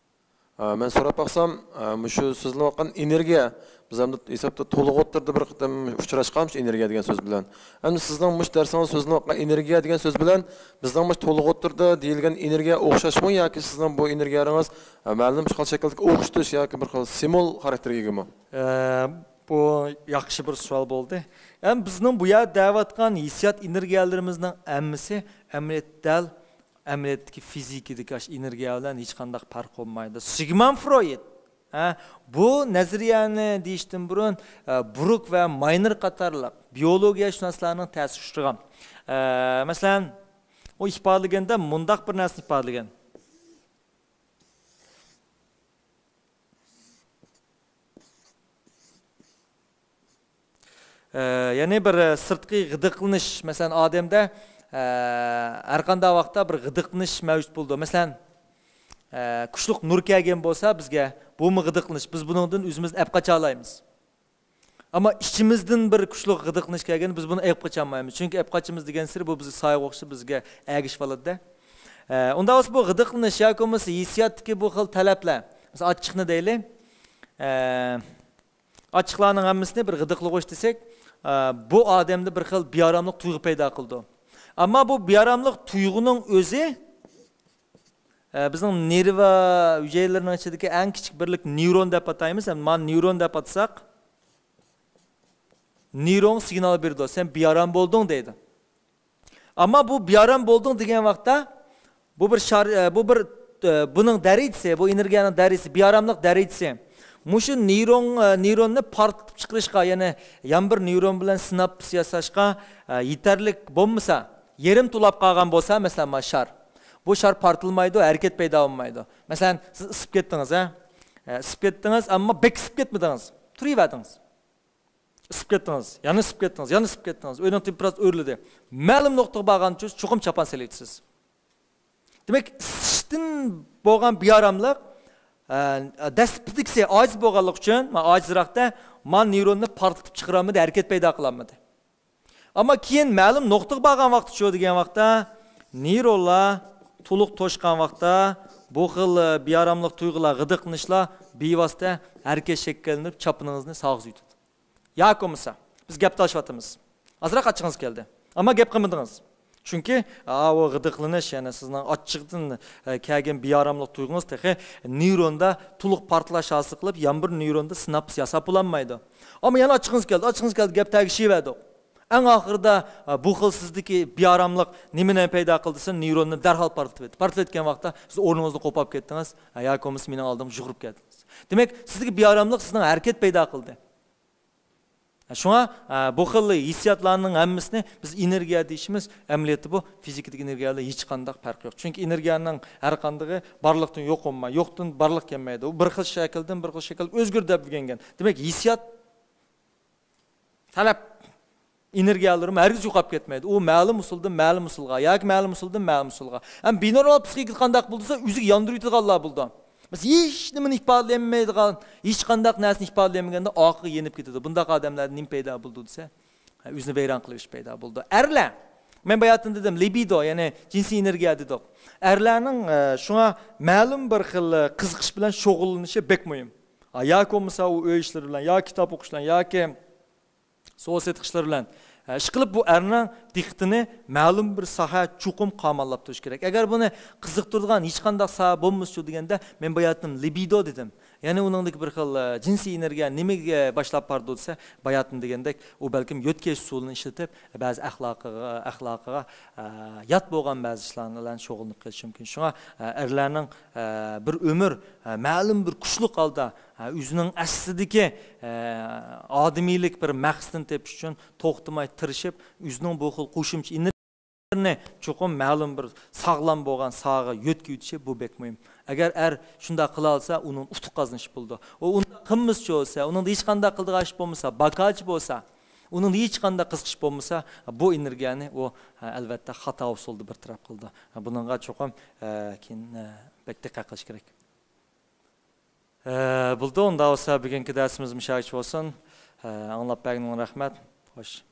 ئا، مەن سوراپ باقسام، ئا، مۇشۇ سۆزلىنىۋاتقان ئېنېرگىيە، بىز ئەمدى ھېسابتا تولۇق ئوتتۇرىدا بىر قېتىم ئۇچراشقانمىز ئېنېرگىيە دېگەن سۆز بىلەن. ئەمدى سىزنىڭ مۇشۇ دەرسىڭىزدە سۆزلىنىۋاتقان ئېنېرگىيە دېگەن سۆز بىلەن بىزنىڭ مۇشۇ تولۇق ئوتتۇرىدا دېيىلگەن ئېنېرگىيە ئوخشاشمۇ ياكى سىزنىڭ بۇ ئېنېرگىيەلىرىڭىز، ئا، مەلۇم شەكىلدىكى ئوخشىتىش ياكى بىر خىل سىمۋول خاراكتېرىگە ئىگىمۇ؟ ئە، بۇ ياخشى بىر سوئال بولدى. ئەمدى بىزنىڭ بۇ يەردە دەۋاتقان ھېسسىيات ئېنېرگىيەلىرىمىزنىڭ ھەممىسى ئەمەلىيەتتە دەل ئەمەلىيەتتىكى فىزىكىدىكى ئاشۇ ئېنېرگىيە بىلەن ھېچقانداق پەرق بولمايدۇ. سىگموند فرويد، ھە، بۇ نەزەرىيەنى دېيىشتىن بۇرۇن، ئە، بروك ۋە ماينېر قاتارلىق بىيولوگىيەشۇناسلارنىڭ تەسىرىگە ئۇچرىغان. ئە، مەسىلەن، ئۇ ئىپادىلىگەندە مۇنداق بىر نەرسىنى ئىپادىلىگەن. ئە، يەنى بىر، ئە، سىرتقى غىدىقلىنىش، مەسىلەن، ئادەمدە، ئە، ھەر قانداق ۋاقىتتا بىر غىدىقلىنىش مەۋجۇت بولىدۇ. مەسىلەن، ئە، كۈچلۈك نۇر كەلگەن بولسا بىزگە، بۇمۇ غىدىقلىنىش، بىز بۇنىڭدىن ئۆزىمىزنى ئەپ قاچالايمىز. ئەمما ئىچىمىزدىن بىر كۈچلۈك غىدىقلىنىش كەلگەندە بىز بۇنى ئېلىپ قاچالمايمىز. چۈنكى ئېلىپ قاچىمىز دېگەنسېرى بۇ بىزگە سايىغا ئوخشاپ بىزگە ئەگىشىپ ئالىدۇ-دە. ئە، ئۇنداق بولسا بۇ غىدىقلىنىش ياكى بولمىسا ھېسسىياتتىكى بۇ خىل تەلەپلەر، مىسال، ئاچچىقنى دەيلى. ئە، ئاچچىقلارنىڭ ھەممىسىنى بىر غىدىقلىغۇچ دېسەك، ئە، بۇ ئادەمدە بىر خىل بىئاراملىق تۇيغۇ پەيدا قىلىدۇ. ئەمما بۇ بىئاراملىق تۇيغۇنىڭ ئۆزى، ئە، بىزنىڭ نېرۋا ھۈجەيرىلىرىنىڭ ئىچىدىكى ئەڭ كىچىك بىرلىك نېرون دەپ ئاتايمىز. ھەم مانا نېرون دەپ ئاتىساق، نېرون سىگنال بېرىدۇ، سەن بىئارام بولدۇڭ دەيدۇ. ئەمما بۇ بىئارام بولدۇڭ دېگەن ۋاقىتتا، بۇ بىر شار-، ئە، بۇ بىر، ئە، بۇنىڭ دەرىجىسى، بۇ ئېنېرگىيەنىڭ دەرىجىسى، بىئاراملىق دەرىجىسى. مۇشۇ نېرون، ئە، نېروننى پارتلىتىپ چىقىرىشقا، يەنى يەنە بىر نېرون بىلەن سىناپس ياساشقا، ئە، يېتەرلىك بولمىسا، يېرىم تولاپ قالغان بولسا، مەسىلەن، مانا شار. بۇ شار پارتلىمايدۇ، ھەرىكەت پەيدا بولمايدۇ. مەسىلەن، سىز ئىسسىپ كەتتىڭىز، ھە؟ ئە، ئىسسىپ كەتتىڭىز، ئەمما بەك ئىسسىپ كەتمىدىڭىز. تۇرۇۋەردىڭىز. ئىسسىپ كەتتىڭىز، يەنە ئىسسىپ كەتتىڭىز، يەنە ئىسسىپ كەتتىڭىز. ئۆينىڭ تېمپېراتۇرىسى ئۆرلىدى. مەلۇم نۇقتىغا بارغاندا چوقۇم چاپان سېلىۋېتىسىز. دېمەك، ئىسسىشتىن بولغان بىئاراملىق، ئە، دەسلىپىدىكىسى ئاجىز بولغانلىقى ئۈچۈن، مانا ئاجىزراقتا، مانا نېروننى پارتلىتىپ چىقىرالمىدى، ھەرىكەت پەيدا قىلالمىدى. ئەمما كېيىن مەلۇم نۇقتىغا بارغان ۋاقىتتا، شۇ دېگەن ۋاقىتتا، نېرونلار تولۇق توشقان ۋاقىتتا، بۇ خىل، ئە، بىئاراملىق تۇيغۇلار، غىدىقلىنىشلار بىۋاسىتە ھەرىكەت شەكىللىنىپ، چاپىنىڭىزنى ساغا سۈيتىدۇ. ياكى بولمىسا، بىز گەپ تالىشىۋاتىمىز. ئازراق ئاچچىقىڭىز كەلدى. ئەمما گەپ قىلمىدىڭىز. چۈنكى، ئا، ئۇ غىدىقلىنىش، يەنى سىزنىڭ ئاچچىقتىن، ئە، كەلگەن بىئاراملىق تۇيغۇڭىز تېخى نېروندا تولۇق پارتلاش ھاسىل قىلىپ، يەنە بىر نېروندا سىناپس ياساپ بولالمايدۇ. ئەمما يەنە ئاچچىقىڭىز كەلدى، ئاچچىقىڭىز كەلدى، گەپ تەگىشىۋەردۇق. ئەڭ ئاخىرىدا، ئە، بۇ خىل سىزدىكى بىئاراملىق نېمىنى پەيدا قىلدى دېسە، نېروننى دەرھال پارتلىتىۋەتتى. پارتلىتىۋەتكەن ۋاقىتتا سىز ئورنىڭىزدىن قوپاپ كەتتىڭىز، ئە، ياكى بولمىسا مېنىڭ ئالدىمغا يۈگۈرۈپ كەلدىڭىز. دېمەك، سىزدىكى بىئاراملىق سىزنىڭ ھەرىكەت پەيدا قىلدى. شۇڭا، ئە، بۇ خىل ھېسسىياتلارنىڭ ھەممىسىنى بىز ئېنېرگىيە دېيىشىمىز، ئەمەلىيەتتە بۇ فىزىكىدىكى ئېنېرگىيە بىلەن ھېچقانداق پەرقى يوق. چۈنكى ئېنېرگىيەنىڭ ھەر قاندىقى بارلىقتىن يوق بولماي، يوقتىن بارلىق كەلمەيدۇ. ئۇ بىر خىل شەكىلدىن بىر خىل شەكىلگە ئۆزگىرىدۇ دەپ ئۆگەنگەن. دېمەك، ھېسسىيات، تەلەپ، ئېنېرگىيەلىرىمۇ ھەرگىز يوقاپ كەتمەيدۇ. ئۇ مەلۇم ئۇسۇلدىن مەلۇم ئۇسۇلغا ياكى مەلۇم ئۇسۇلدىن مەلۇم ئۇسۇلغا. ھەم بىنورمال پسىخىكىدا قانداق بولىدۇ دېسە، ئۆزىگە ياندۇرۇۋېتىدىغانلار بولىدۇ. مەسىلەن، ھېچ نېمىنى ئىپادىلىيەلمەيدىغان، ھېچقانداق نەرسىنى ئىپادىلىيەلمىگەندە ئارقىغا يېنىپ كېتىدۇ. بۇنداق ئادەملەردە نېمە پەيدا بولىدۇ دېسە، ئۆزىنى ۋەيران قىلىۋېتىش پەيدا بولىدۇ. ئەرلەر، مەن باياتىن دېدىم، لىبىدو، يەنى جىنسىي ئېنېرگىيە دېدۇق. ئەرلەرنىڭ، ئە، شۇڭا مەلۇم بىر خىل، ئە، قىزىقىش بىلەن شۇغۇللىنىشى بەك مۇھىم. ئا، ياكى بولمىسا ئۇ ئۆي ئىشلىرى بىلەن، ياكى كىتاب ئوقۇش بىلەن، ياكى سودا سېتىق ئىشلىرى بىلەن، ئە، ئىشقىلىپ بۇ ئەرنىڭ دىققىتىنى مەلۇم بىر ساھە چوقۇم قاماللاپ تۇرۇش كېرەك. ئەگەر بۇنى قىزىقتۇرىدىغان ھېچقانداق ساھە بولمىسىچۇ دېگەندە، مەن باياتىن لىبىدو دېدىم. يەنى ئۇنىڭدىكى بىر خىل، ئە، جىنسىي ئېنېرگىيە نېمىگە باشلاپ بارىدۇ دېسە، باياتىن دېگەندەك، ئۇ بەلكىم يۆتكەش ئۇسۇلىنى ئىشلىتىپ، بەزى ئەخلاقىغا، ئەخلاقىغا، ئە، يات بولغان بەزى ئىشلار بىلەن شۇغۇللىنىپ قېلىشى مۇمكىن. شۇڭا، ئە، ئەرلەرنىڭ، ئە، بىر ئۆمۈر، ئە، مەلۇم بىر كۈچلۈك ھالدا، ئە، ئۆزىنىڭ ئەسلىدىكى، ئە، ئادىمىيلىك بىر مەقسىتىنى تېپىش ئۈچۈن توختىماي تىرىشىپ، ئۆزىنىڭ بۇ خىل قوشۇمچە ئېنېرگىيەلىرىنى چوقۇم مەلۇم بىر ساغلام بولغان ساھەگە يۆتكىۋېتىشى بۇ بەك مۇھىم. ئەگەر ئەر شۇنداق قىلالىسا، ئۇنىڭ ئۇتۇق قازىنىشى بولىدۇ. ئۇ ئۇنداق قىلمىسىچۇ بولسا، ئۇنىڭدا ھېچقانداق قىلىدىغان ئىش بولمىسا، باكاچى بولسا، ئۇنىڭدا ھېچقانداق قىزىقىش بولمىسا، بۇ ئېنېرگىيەنى ئۇ، ئەلۋەتتە، خاتا ئۇسۇلدا بىر تەرەپ قىلىدۇ. بۇنىڭغا چوقۇم، ئە، كېيىن، ئە، بەك دىققەت قىلىش كېرەك. ئە، بولدى، ئۇنداق بولسا بۈگۈنكى دەرسىمىز مۇشۇ يەرگىچە بولسۇن. ئە، ئاڭلاپ بەرگىنىڭ رەھمەت. خوش.